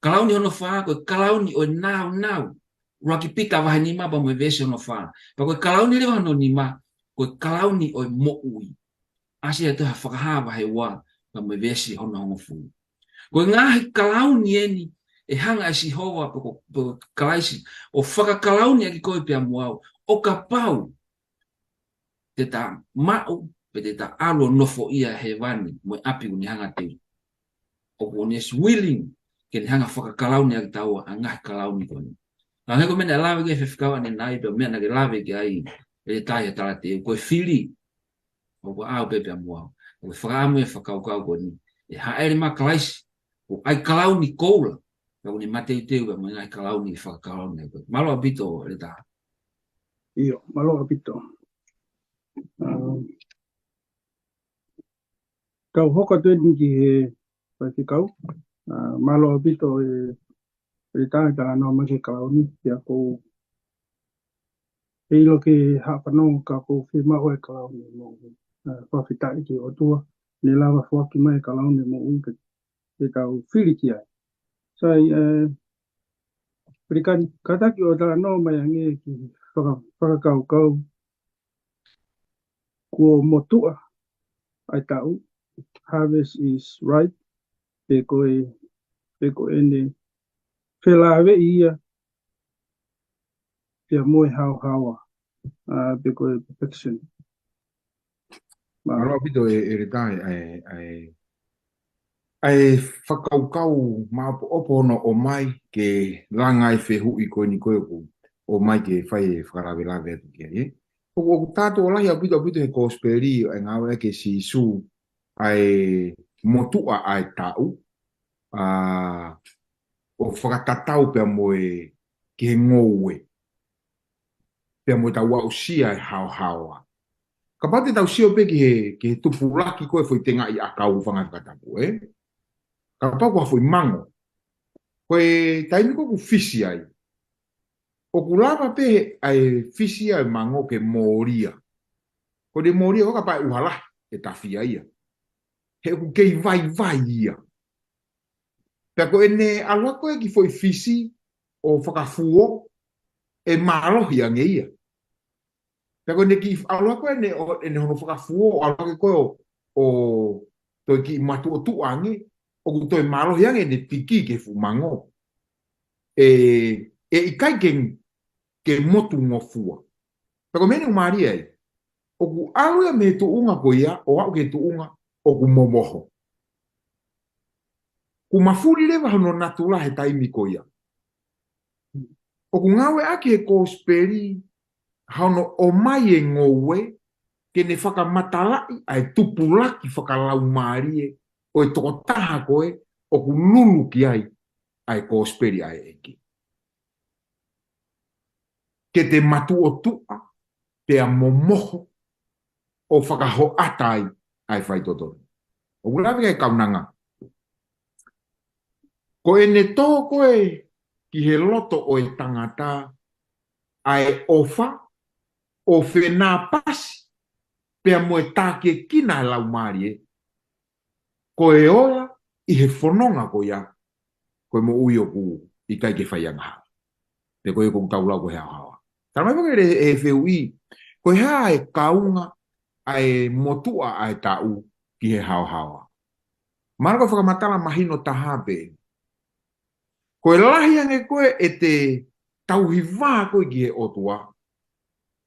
Kalauni hono fā, ko e kalauni ʻo e nāunau. ʻUluaki Pita vahe nima pea mo e veesi hono fā. Pea ko e kalauni leva hono nima, ko e kalauni ʻo e moʻui. ʻAsi ʻa e tohi Fakahā vahe ua pea mo e veesi hono hongofulu. Ko e ngaahi kalauni eni ʻe hanga ʻe Sihova pe ko, pe ko Kalaisi ʻo fakakalauni ʻaki koe pea mo au, ʻo kapau te ta maʻu, pe te ta ʻalu ʻo nofo ʻi hēvani mo e ʻapi ʻoku ne hanga teu. ʻOku ne willing ke ne hanga fakakalauni ʻaki taua ʻa e ngaahi kalauni ko eni. Ka hangē ko e meʻa naʻe lave ki ai e faifekau ʻanenai, pea meʻa naʻa ke lave ki ai ʻe Letahi ʻo talateu, ko e fili ʻoku ʻaʻau pē pea mo au. ʻOku fakaʻamu e fakakaukau ko eni, ʻe hāʻele mai ʻa Kalaisi ʻo ʻai kalauni koula, pea ʻoku ne mateuteu pea mo e ngaahi kalauni ʻe fakakalauni ʻaki koe. Mālō ʻaupito, Letahi. ʻIo, mālō ʻaupito. Um, kau hoko atu eni ki he faifekau. Uh, mālō ʻaupito e, e tā e talanoa mai ki he kalauni, pea ʻoku ou ʻilo ki he haʻa fanongo ka ʻoku ou fiemaʻu e kalauni moʻui. Uh, fakafetaʻi ki he ʻOtua, ne lava foaki mai e kalauni moʻui ke, ke tau fili ki ai. Sai, ē, Pelikani, kātaki ʻo talanoa mai ange ki he faka-, fakakaukau kuo motuʻa ʻa e taʻu, harvest is ripe, pe ko e, pe ko ʻene felāveʻi ia pea mo e haohaoa, ā, pe ko e perfection. Mālō. Mālō ʻaupito e, ʻEletā, ʻa e, ʻa e, ʻa e fakakaukau maʻopoʻopo hono ʻomai ke langa e fehuʻi ko eni ko ē ʻoku ʻomai ke fai e fakalavelave atu ki ai, ē. ʻOku, ʻoku tātuʻo lahi ʻaupito, ʻaupito he kosipeli ʻa e ngāue ʻa Sīsū ʻa e motuʻa ʻa e taʻu, ā, ʻo fakatatau pea mo e ki he ngoue, pea mo ʻetau aʻusia e haohaoa. Kapau te tau sio pē ki he, ki he tupulaki ko ē foʻi tengaʻi ʻakau fanga fakatapu, ē? Kapau ko ha foʻi mango. Ko e taimi ko ē ʻoku fisi ai, ʻoku lava pē ʻa e fisi ʻa e mango ke mōlia. Ko ʻene mōlia ʻo kapau ʻe ʻuha lahi e tafi ia. He ʻoku kei vaivai ia. Pea ko ʻene ʻalu ko ē ki he foʻi fisi ʻo fakafuo, ʻe mālohi ange ia. Pea ko ʻene kiʻi ʻalu ko ē ʻene, ʻo, ʻene hono fakafuo, ʻalu ko ē ʻo, ʻo toe kiʻi matuʻotuʻa ange, ʻoku toe mālohi ange ʻene piki ki he fuʻu mango. ʻE, ʻe ʻikai ke, ke motungofua. Pea ko e meʻa ʻoku mālie ai, ʻoku ʻalu ia mei he tuʻunga ko ia, ʻo aʻu ki he tuʻunga ʻoku momoho. ʻOku mafuli leva hono natula he taimi ko ia. ʻOku ngāueʻaki he kosipeli hono ʻomai e ngoue ke ne fakamatalaʻi ʻa e tupulaki fakalaumālie ʻo e tokotaha ko ē ʻoku lulu ki ai ʻa e kosipeli ʻa e ʻEiki. Ke te matuʻotuʻa, pea momoho, ʻo fakahoʻata ai ʻa e faitotonu. ʻOku lave ki ai e kaunanga. Ko ʻene tō ko ē ki he loto ʻo e tangata ʻa e ʻofa, ʻo fenāpasi pea mo e tākiekina ʻa e Laumālie, ko e ola ʻi he fononga ko ia, ko e moʻui ʻoku ʻikai ke fai angahala. Pe ko ia ʻoku tau lau ko e haohaoa. Tala mai foki ʻe he, ʻe he fehuʻi, ko e hā e kaunga ʻa e motuʻa ʻa e taʻu ki he haohaoa. Mahalo ko e fakamatala mahino taha pē. Ko e lahi ange ko ē ʻete tauhi vā ko ē ki he ʻOtua,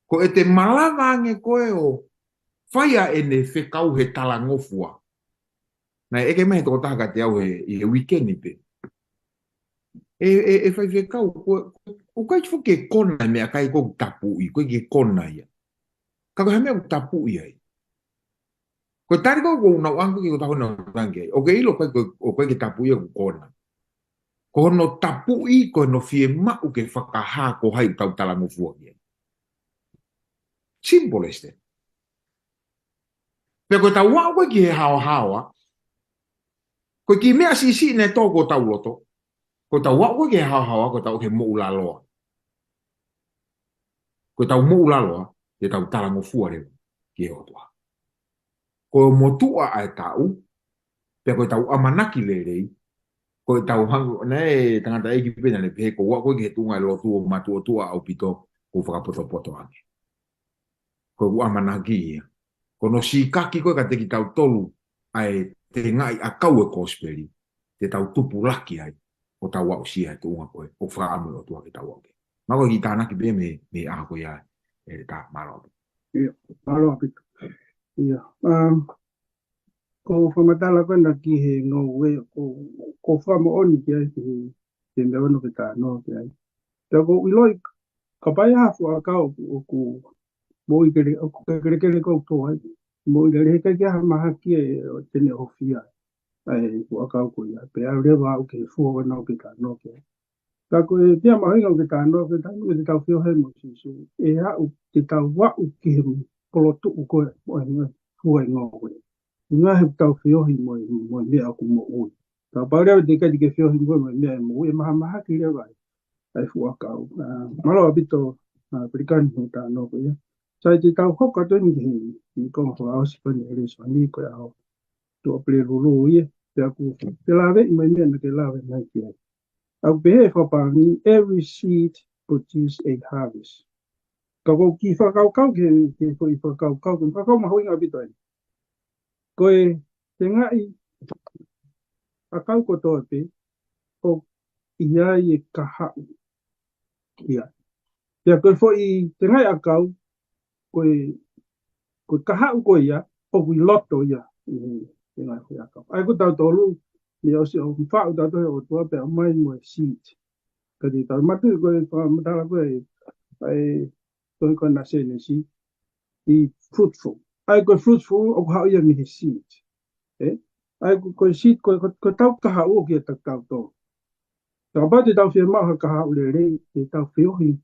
ko ʻete malava ange ko ē ʻo fai ʻa ʻene fekau he talangofua. Naʻe ʻeke mai he tokotaha kiate au he, ʻi he uike ni pē. ʻE, ʻe, ʻe faifekau, ko, ʻoku ʻikai ke fuʻu ke kona e meʻakai ko ē ʻoku tapuʻi, ʻoku ʻikai ke kona ia. Ka ko e hā e meʻa ʻoku tapuʻi ai? Ko e tali ko ē ʻoku ou nau ʻange ki he tokotaha ʻoku nau tangi ai. ʻOku ke ʻilo ko e, ko e, ʻoku ʻikai ke tapuʻi ia ʻoku kona. Ko hono tapuʻi, ko hono fiemaʻu ke fakahā ko hai ʻoku tau talangofua ki ai. Simple as that. Pea ko ʻetau aʻu ko ē ki he haohaoa, ko e kiʻi meʻa siʻisiʻi naʻe tō ki hotau loto, ko ʻetau aʻu ko ē ki he haohaoa, ko ʻetau ke moʻulaloa. Ko ʻetau moʻulaloa, te tau talangofua leva ki he ʻOtua. Ko e motuʻa ʻa e taʻu, pea ko ʻetau ʻamanaki lelei, ko ʻetau hang-, naʻe tangataʻeiki pē naʻa ne pehē ko e aʻu ko ē ki he tuʻunga e lotu ʻo matuʻotuʻa ʻaupito, ʻoku fakapotopoto ange. Ko ʻeku ʻamanaki ia. Ko hono sīkaki ko ē kiate kitautolu ʻa e tengaʻi ʻakau e kosipeli, te tau tupulaki ai, ʻo tau aʻusia e tuʻunga ko ē ʻoku fakaʻamu e ʻOtua ke tau aʻu ki ai. Mahalo ko e kiʻi tānaki pē mei, mei he ʻaho ko ia, ʻEletā, mālō. ʻIo, mālō ʻaupito. ʻIo, um, ko e fakamatala ko ena ki he ngoue, ʻoku, ʻoku fakamoʻoni ki ai ki he, ki he meʻa ʻoku ke talanoa ki ai. Pea ʻoku ou ʻiloʻi, kapau ʻe ʻi ai ha fuʻu ʻakau ʻoku, ʻoku moʻui kele, ʻoku ke kelekele ʻoku tō ai. Moʻui lelei, heʻikai ke ʻi ai ha mahaki ʻe, ʻo te ne ʻofia ʻa e fuʻu ʻakau ko ia. Pea ʻalu leva ʻo aʻu ki he fua ʻoku ke talanoa ki ai. Ka ko e meʻa mahuʻinga ʻoku ke talanoa ki ai, taimi ʻoku tau feohi mo Sīsū, ʻe aʻu, te tau aʻu ki he polotuʻu ko ē ʻo e fua e ngoue. Ngaahi ʻoku tau feohi mo, mo e meʻa ʻoku moʻui. Kapau leva te ke ʻikai ke feohi mo, mo e meʻa ʻe moʻui, ʻe mahamahaki leva ai ʻa e fuʻu ʻakau. Ā, mālō ʻaupito, ā, Pelikani, hoʻo talanoa ko ia. Sai, te tau hoko atu eni ki he, ki he konga fakaʻosi ko eni ʻa e lēsoni ko e ʻaho Tuʻapulelulu ia, pea ʻoku, te lave mai e meʻa naʻa ke lave mai ki ai. ʻOku pehē ʻe he fakapālangi, every seed produce a harvest. Ka ʻoku ou kiʻi fakakaukau ki he, ki he foʻi fakakaukau, ko e fakakaukau mahuʻinga ʻaupito eni. Ko e tengaʻi ʻakau kotoa pē, ʻoku ʻi ai e kahaʻu ia. Pea ko e foʻi tengaʻi ʻakau, ko e, ko e kahaʻu ko ia, ʻoku ʻi loto ia ʻi he tengaʻi foʻi ʻakau. ʻA ia ko tautolu, meʻa ʻosi ʻoku faʻu tautolu ʻe he ʻOtua pea ʻomai mo e seed. Ka te tau matu ko e fakamatala ko e, ʻa e, ko e ko na senesi, be fruitful. ʻA ia ko e fruitful, ʻoku haʻu ia mei he seed. Ē? ʻA ia ko, ko e seed, ko, ko, ko ʻetau kahaʻu ʻoku ʻiate kitautolu. Kapau te tau fiemaʻu ha kahaʻu lelei, te tau feohi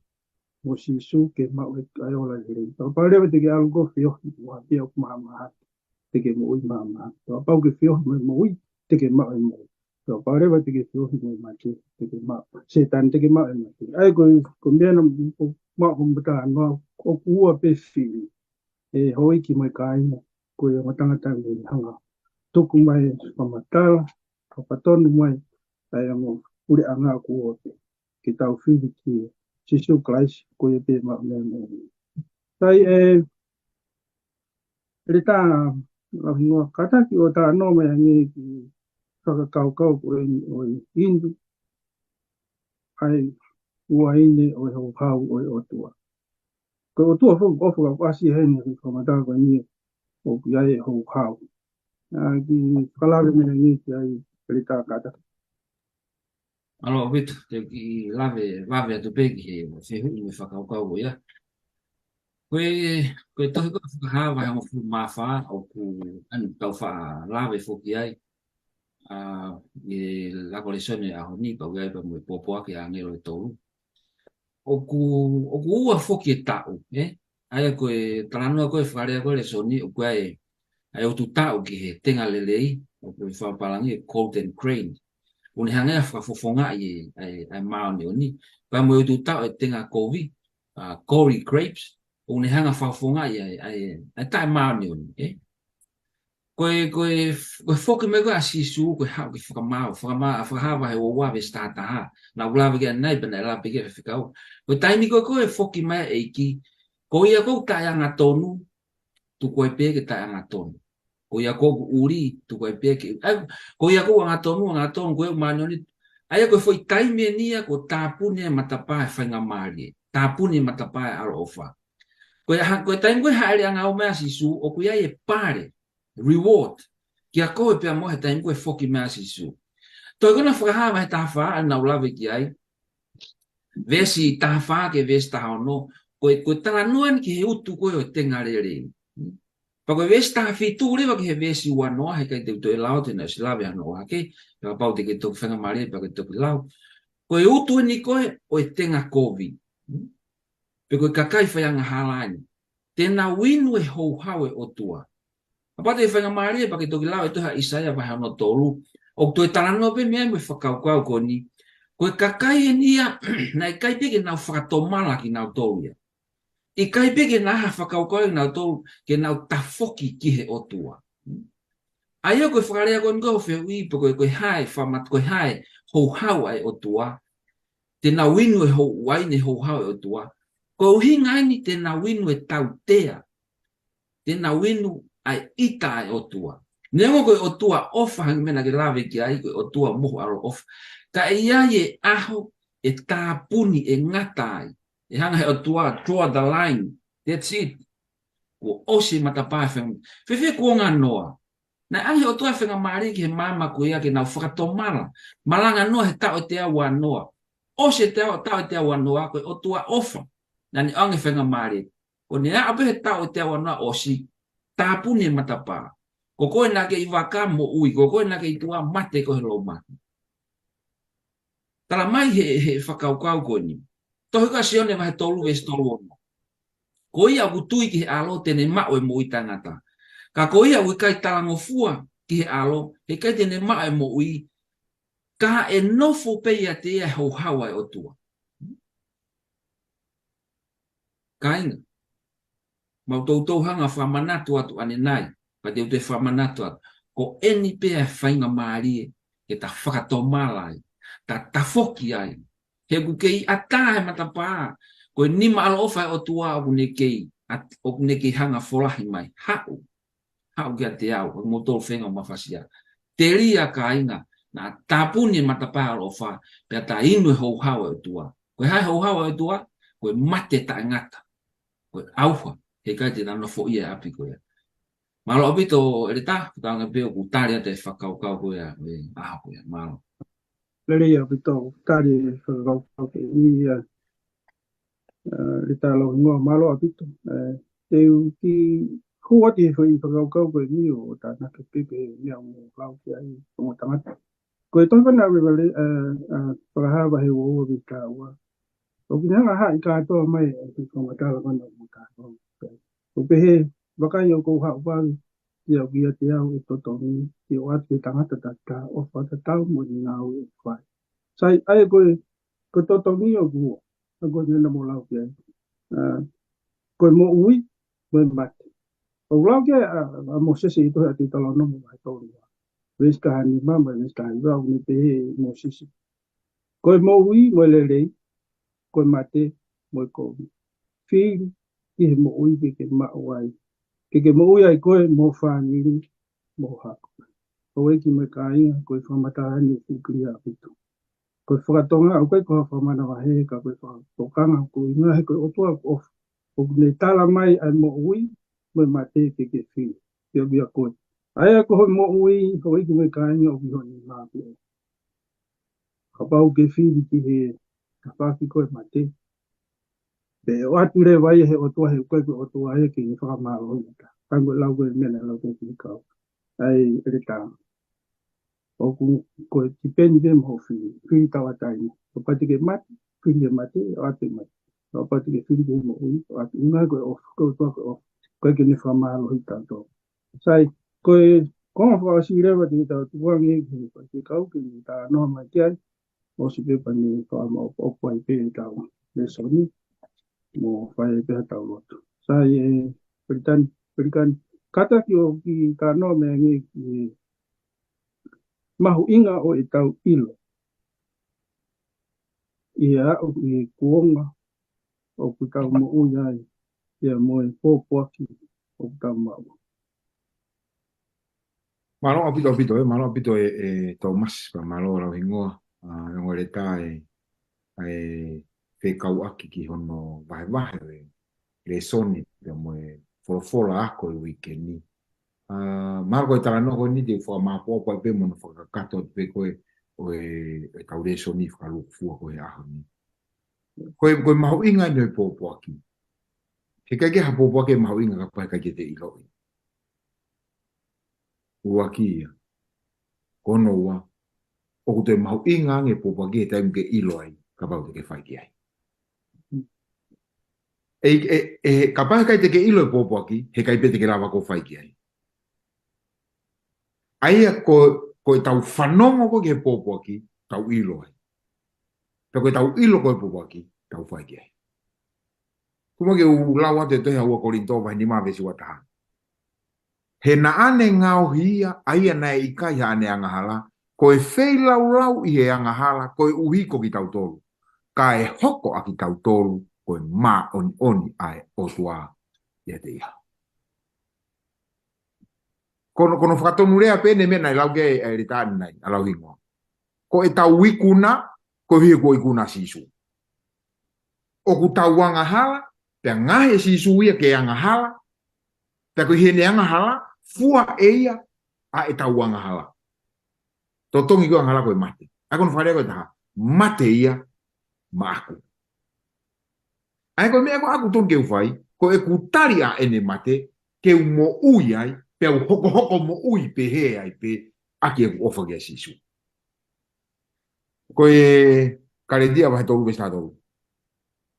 mo Sīsū ke maʻu e, ʻa e ola lelei. Kapau leva te ke ʻalu koe ʻo feohi mo ha meʻa ʻoku mahamahaki, te ke moʻui mahamahaki. Kapau ke feohi mo e moʻui, te ke maʻu e moʻui. Kapau leva te ke feohi mo e mate, te ke maʻu, Sētane, te ke maʻu e mate. ʻA ia ko, ko e meʻa naʻa, ko, maʻu ko mata noa, ʻoku ua pē fili. ʻE houʻeiki mo e kāinga, ko e ongo tangata ʻoku hanga tuku mai fakamatala, fakatonu mai, ʻa e ongo puleʻanga ʻoku ua pē. Ke tau fili kia Sīsū Kalaisi, ko ia pē maʻu meʻa moʻui. Sai ē, ʻe lita, lau hingoa, kātaki ʻo talanoa mai ange ki he fakakaukau ko eni ʻo e Hindu, ʻa e uaine ʻo e houhau ʻo e ʻOtua. Ko e ʻOtua foki ʻoku ʻofa, ka ʻoku ʻasi heni ki he fakamatala ko eni ʻoku ʻi ai e houhau. ʻA, kiʻi fakalave mai ange ki ai, ʻe lita, kātaki. Mālō ʻaupito, te u kiʻi lave, lave atu pē ki he fehuʻi mo e fakakaukau ko ia. Ko e, ko e tohi ko ē Fakahā vahe hongofulu mā fā ʻoku ʻalu ʻo tau faʻa lave foki ai. ʻA, ʻi he lako lēsoni ʻaho ni, pea ʻoku ʻi ai pē mo e pōpoaki ʻa e ʻāngelo ʻe tolu. ʻOku, ʻoku ua foki e taʻu, ē? ʻA ia ko e talanoa ko ē fakalea ko ē lēsoni, ʻoku ʻi ai, ʻa e ututaʻu ki he tenga lelei, ʻoku ʻi he fakapālangi e golden grain. ʻOku ne hanga ʻo fakafofongaʻi e, ʻa e, ʻa e māʻoniʻoni. Pea mo e ututaʻu e tenga kovi, ʻa, gory grapes, ʻoku ne hanga ʻo fakafofongaʻi ʻa e, ʻa e, ʻa e taʻemāʻoniʻoni, ē? Ko e, ko e, ko e foki mai ko ē ʻa Sīsū, ko e haʻu ke fakamaau, fakamaau, Fakahā vahe ua ua veesi taha taha. Naʻa ku lave ki ai ʻanenai, pea naʻe lave ki ai e faifekau. Ko e taimi ko ē ko ē foki mai e ʻEiki, ko ia ʻoku taʻeangatonu, tuku ai pē ke taʻeangatonu. Ko ia ʻoku ʻuli, tuku ai pē ke, ʻa, ko ia ʻoku angatonu, angatonu, ko ia ʻoku māʻoniʻoni. ʻA ia ko e foʻi taimi eni ia ʻoku tāpuni ai e matapā ʻo e faingamālie. Tāpuni e matapā ʻo e ʻaloʻofa. Ko e ha-, ko e taimi ko ē hāʻele angaʻofa mai ʻa Sīsū, ʻoku ʻi ai e pale, reward, kia koe pea mo au he taimi ko ē foki mai ʻa Sīsū. Tohi ko ena Fakahā vahe taha fā, ʻa ia naʻa ku lave ki ai. Veesi taha fā ki he veesi taha ono, ko e, ko e talanoa eni ki he utu ko ē ʻo e tenga lelei. Pea ko e veesi taha fitu leva ki he veesi ua noa, heʻikai te u toe lau, te u ʻosi lave hano ʻohake, pea kapau te ke toki faingamālie, pea ke toki lau. Ko e utu eni ko ē ʻo e tenga kovi. Pe ko e kakai faiangahala eni. Te nau inu e houhau ʻo e ʻOtua. Kapau te ke faingamālie, pea ke toki lau e tohi ʻa ʻAisea vahe ono tolu. ʻOku toe talanoa pē mei ai mo e fakakaukau ko eni. Ko e kakai eni ia, naʻe ʻikai pē ke nau fakatomala kinautolu ia. ʻIkai pē ke nau ʻi ai ha fakakaukau ʻe nautolu, ke nau tafoki ki he ʻOtua. ʻA ia ko e fakalea ko eni ko e fehuʻi, pe ko e, ko e hā e fakamat-, ko e hā e houhau ʻa e ʻOtua. Te nau inu e hou-, uaine houhau ʻo e ʻOtua. Ko e ʻuhinga eni te nau inu e tautea. Te nau inu ʻa e ʻita ʻa e ʻOtua. Neongo ko e ʻOtua ʻofa, hangē ko e meʻa naʻa ke lave ki ai, ko e ʻOtua mohu ʻaloʻofa. Ka ʻe ʻi ai e ʻaho, ʻe tāpuni, ʻe ngata ai. ʻE hanga ʻe he ʻOtua, draw the line. That's it. Kuo ʻosi e matapā ʻo e fainga-, fēfē kuonga ʻo Noa? Naʻe ʻoange ʻe he ʻOtua e faingamālie ki he māmani ko ia ke nau fakatomala. Malanga ʻa Noa he taʻu ʻe teau ʻa Noa. ʻOsi e taʻu, taʻu ʻe teau ʻa Noa, ko e ʻOtua ʻofa. Naʻa ne ʻoange e faingamālie. Ko ʻene aʻu pē he taʻu ʻe teau ʻa Noa ʻosi, tāpuni e matapā. Ko koe naʻa ke ʻi vaka moʻui, ko koe naʻa ke ʻi tuʻa mate koe he lōmaki. Tala mai he, he fakakaukau ko eni. Tohi ko ē ʻa Sione vahe tolu veesi tolu ono. Ko ia ʻoku tui ki he ʻAlo te ne maʻu e moʻui taʻengata. Ka ko ia ʻoku ʻikai talangofua ki he ʻAlo, heʻikai te ne maʻu e moʻui, ka ʻe nofo pē ʻiate ia e houhau ʻa e ʻOtua. Kāinga, mau toutou hanga ʻo fakamanatu atu ʻanenai, pea te u toe fakamanatu atu. Ko eni pē ʻa e faingamālie ke ta fakatomala ai. Ta tafoki ai. He ʻoku kei ʻatā e matapā. Ko e nima ʻaloʻofa ʻa e ʻOtua ʻoku ne kei, ʻoku ne kei hanga folahi mai. Haʻu. Haʻu kiate au, ʻa moutolu feinga ʻo mafasia. Telia kāinga, naʻa tāpuni e matapā ʻaloʻofa, pea ta inu e houhau ʻa e ʻOtua. Ko e hā e houhau ʻa e ʻOtua? Ko e mate taʻengata. Ko e ʻauha, heʻikai te na nofoʻia e ʻapi ko ia. Mālō ʻaupito ʻEletā, kau ange pē ʻoku tali atu e fakakaukau ko ia, e ʻaho ko ia, mālō. Lelei ʻaupito, tali e fakakaukau ko ia, ʻEletā Lauhingoa, mālō ʻaupito. Te u kiʻi hū atu he foʻi fakakaukau ko eni ʻo tānaki pē pē meʻa ʻoku lau ki ai ʻo mo tangata. Ko e tohi fana ʻa Revela-, ʻa, ʻa, Fakahā vahe ua ua veesi taha ua. ʻOku ne hanga haʻi kātoa mai e fakamatala mana mo kātoa. ʻOku pehē, vakai ʻoku ou haʻu vave, pea ʻoku ʻiate au e totongi, ke ʻoatu ki he tangata taha ʻofa tatau mo ʻene ngāue ʻoku fai. Sai, ʻa ia ko e, ko e totongi ʻoku ua, ʻa ko e meʻa naʻa mo lau ki ai. ʻA, ko e moʻui, mo e mate. ʻOku lau ki ai ʻa, ʻa Mōsese ʻi he tohi ʻa Teutalōnome vahe tolu ua. Veesi taha nima mo e veesi taha hiva ʻoku ne pehē ʻe Mōsese. Ko e moʻui mo e lelei, ko e mate mo e kovi. Fili ki he moʻui ke ke maʻu ai. Ke ke moʻui ai koe mo ho fāmili mo ho hako. Houʻeiki mo e kāinga, ko e fakamatala ni ʻoku clear ʻaupito. Ko e fakatonga, ʻoku ʻikai ko ha fakamanavahē, ka ko e fakatokanga, ko e ʻuhinga he ko e ʻOtua ʻoku ʻofa. ʻOku ne tala mai ʻa e moʻui mo e mate ke ke fili. Ke ʻoku ʻia koe. ʻA ia ko hoʻo moʻui, houʻeiki mo e kāinga, ʻoku ʻi ho nima pē. Kapau ke fili ki he tafaʻaki ko e mate, pe ʻoatu leva ia he ʻOtua, he ʻoku ʻikai ko e ʻOtua ia ke ne fakamālohiʻi ʻa e taha. Hangē ko e lau ko e meʻa naʻe lau ko e fili kau. ʻA ia ʻEletā. ʻOku ko e tipeni pē mo hoʻo fili. Fili tauʻatāina. Kapau te ke mate, fili ki he mate, ʻoatu e mate. Kapau te ke fili ki he moʻui, ʻoatu. ʻUhinga ko e ʻofa, ko e ʻOtua ko e ʻofa. ʻOku ʻikai ke ne fakamālohiʻi kitautolu. Sai, ko e konga fakaʻosi leva te tau tukuange ki he faifekau ke ne talanoa mai ki ai. ʻOsi pē pea ne fakamaʻopoʻopo ai pē ʻetau lēsoni. Mo fai ai pē haʻatau lotu. Sai, ē, Pelikani, Pelikani. Kātaki ʻo kiʻi talanoa mai ange ki he mahuʻinga ʻo ʻetau ʻilo. ʻI he aʻu ki he kuonga ʻoku tau moʻui ai, pea mo e pōpoaki ʻoku tau maʻu. Mālō ʻaupito, ʻaupito, ē, mālō ʻaupito ē, ē, Thomas, pea mālō Lauhingoa, ʻa, ʻEletā ē, ʻa e fekauʻaki ki hono vahevahe ʻo e lēsoni, pea mo e folofola ako e uike ni. ʻA, mahalo ko e talanoa ko eni te u fakamāʻopoʻopo ai pē mo hono fakakakato atu pē ko ē ʻo e, ʻetau lēsoni fakalūkufua ko e ʻaho ni. Ko e, ko e mahuʻinga eni ʻo e pōpoaki. Heʻikai ke ha pōpoaki ʻe mahuʻinga kapau heʻikai ke te ʻiloʻi. ʻUluaki ia. Ko hono ua, ʻoku toe mahuʻinga ange e pōpoaki he taimi ke ʻilo ai, kapau te ke fai ki ai. ʻE, ʻe, ʻe, kapau heʻikai te ke ʻilo e pōpoaki, heʻikai pē te ke lava ʻo fai ki ai. ʻA ia ko, ko ʻetau fanongo ko ē ki he pōpoaki, tau ʻilo ai. Pea ko ʻetau ʻilo ko ē pōpoaki, tau fai ki ai. Tuku muʻa ke u lau atu e tohi ʻa ua Kolinitō vahe nima veesi ua taha. He naʻa ne ngaohi ia, ʻa ia naʻe ʻikai haʻane angahala, ko e feilaulau ʻi he angahala, koeʻuhi ko kitautolu. Kae hoko ʻa kitautolu, ko e māʻoniʻoni ʻa e ʻOtua ʻiate ia. Ko hono, ko hono fakatonulea pē eni e meʻa naʻe lau ki ai ʻa ʻEletā ʻanenai, ʻa Lauhingoa. Ko ʻetau ikuna, koeʻuhi kuo ikuna ʻa Sīsū. ʻOku tau angahala, pea ngaohi ʻe Sīsū ia ke angahala, pea ko ʻene angahala, fua ʻe ia ʻa ʻetau angahala. Totongi ko e angahala ko e mate. ʻA ia ko hono fakalea ko e taha, mate ia maʻaku. ʻA ia ko e meʻa ko ē ʻoku totonu ke u fai, ko ʻeku tali ʻa ʻene mate, ke u moʻui ai, pea u hokohoko moʻui pehē ai pē, ʻaki ʻeku ʻofa kia Sīsū. Ko e Kalētia vahe tolu veesi taha tolu.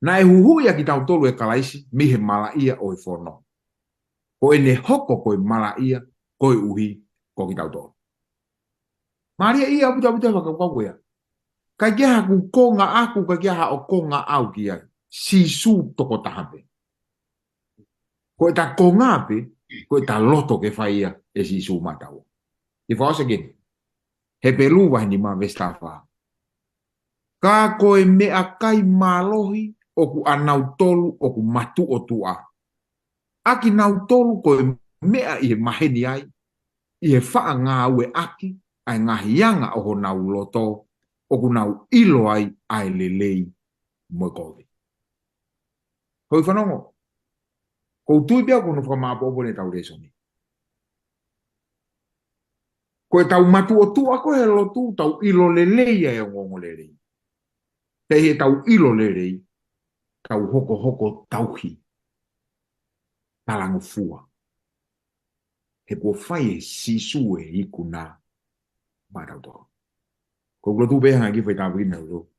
Naʻe huhuʻi ʻa kitautolu ʻe Kalaisi, mei he malaʻia ʻo e fono. Ko ʻene hoko ko e malaʻia, koeʻuhi ko kitautolu. Mālie ia ʻaupito ʻaupito e fakakaukau ko ia. ʻIkai ke ʻi ai haku konga ʻaʻaku, ʻikai ke ʻi ai haʻo konga ʻaʻau ki ai. Sīsū tokotaha pē. Ko ʻeta konga pē, ko ʻeta loto ke fai ia ʻe Sīsū maʻatautolu. ʻI he fakaʻosi eni. Hepelū vahe nima veesi taha fā. Ka ko e meʻakai mālohi ʻoku ʻanautolu ʻoku matuʻotuʻa, ʻa kinautolu ko e meʻa ʻi he maheni ai, ʻi he faʻa ngāueʻaki ʻa e ngaahi anga ʻo honau loto, ʻoku nau ʻilo ai ʻa e lelei mo e kovi. Hoi fanongo, ʻoku ou tui pē au ko hono fakamāʻopoʻopo eni ʻetau lēsoni. Ko ʻetau matuʻotuʻa ko ē he lotu, tau ʻilo lelei ʻa e ongoongolelei. Pea ʻi heʻetau ʻilo lelei, tau hokohoko tauhi, talangofua. He kuo fai ʻe Sīsū e ikuna maʻatautolu. ʻOku ou lotu pē hanga ki he fai tāpuekina ʻo e lotu,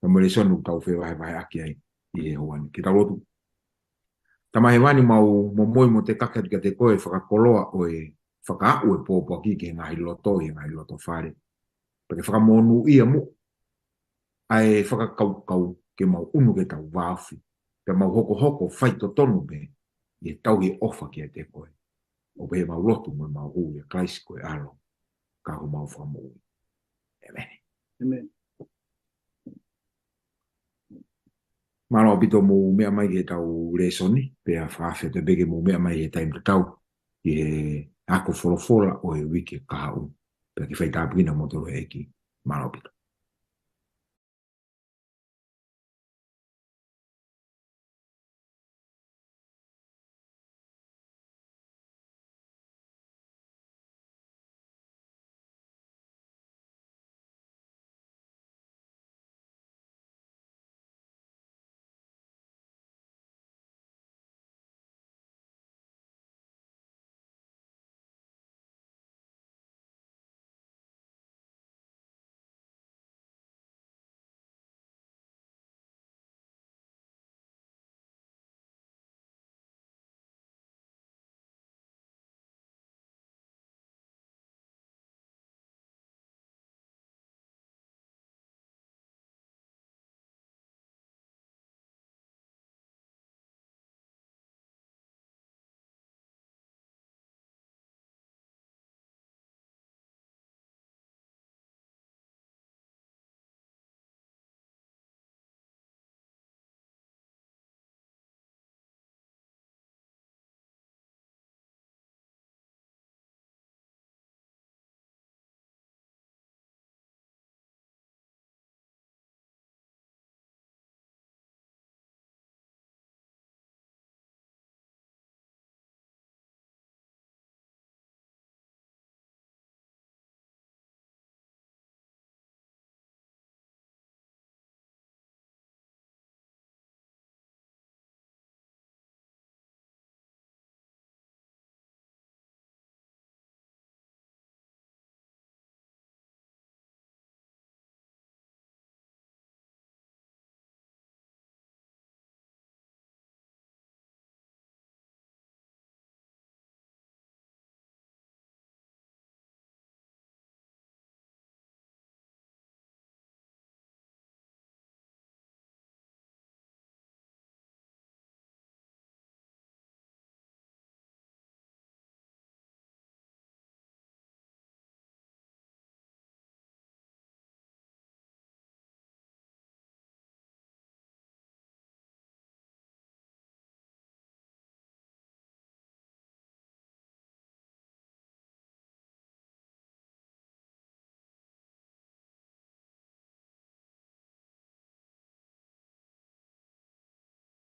pea mo e lēsoni ʻoku tau fevahevaheʻaki ai ʻi he houa ni. Ke tau lotu. Tamai Hēvani, mau momoi mo tekaki atu kiate koe e fakakoloa ʻo e fakaaʻu e pōpoaki ki he ngaahi loto, ʻi he ngaahi loto fale. Pea ke fakamonūʻia muʻa ʻa e fakakaukau ke mau ʻunu ke tau vāofi, pea mau hokohoko faitotonu pē ʻi he tauhi ʻofa kiate koe. ʻOku pehē ʻemau lotu mo ʻemau hū ʻia Kalaisi ko e ʻAlo, ka ko homau Fakamoʻui. ʻĒmeni. ʻĒmeni. Mālō ʻaupito mou meʻa mai ki heʻetau lēsoni, pea fakafetaʻi pē ke mou meʻa mai he taimi tatau ki he ako folofola ʻo e uike kahaʻu. Pea ke fai tāpuekina kimoutolu ʻe he ʻEiki. Mālō ʻaupito.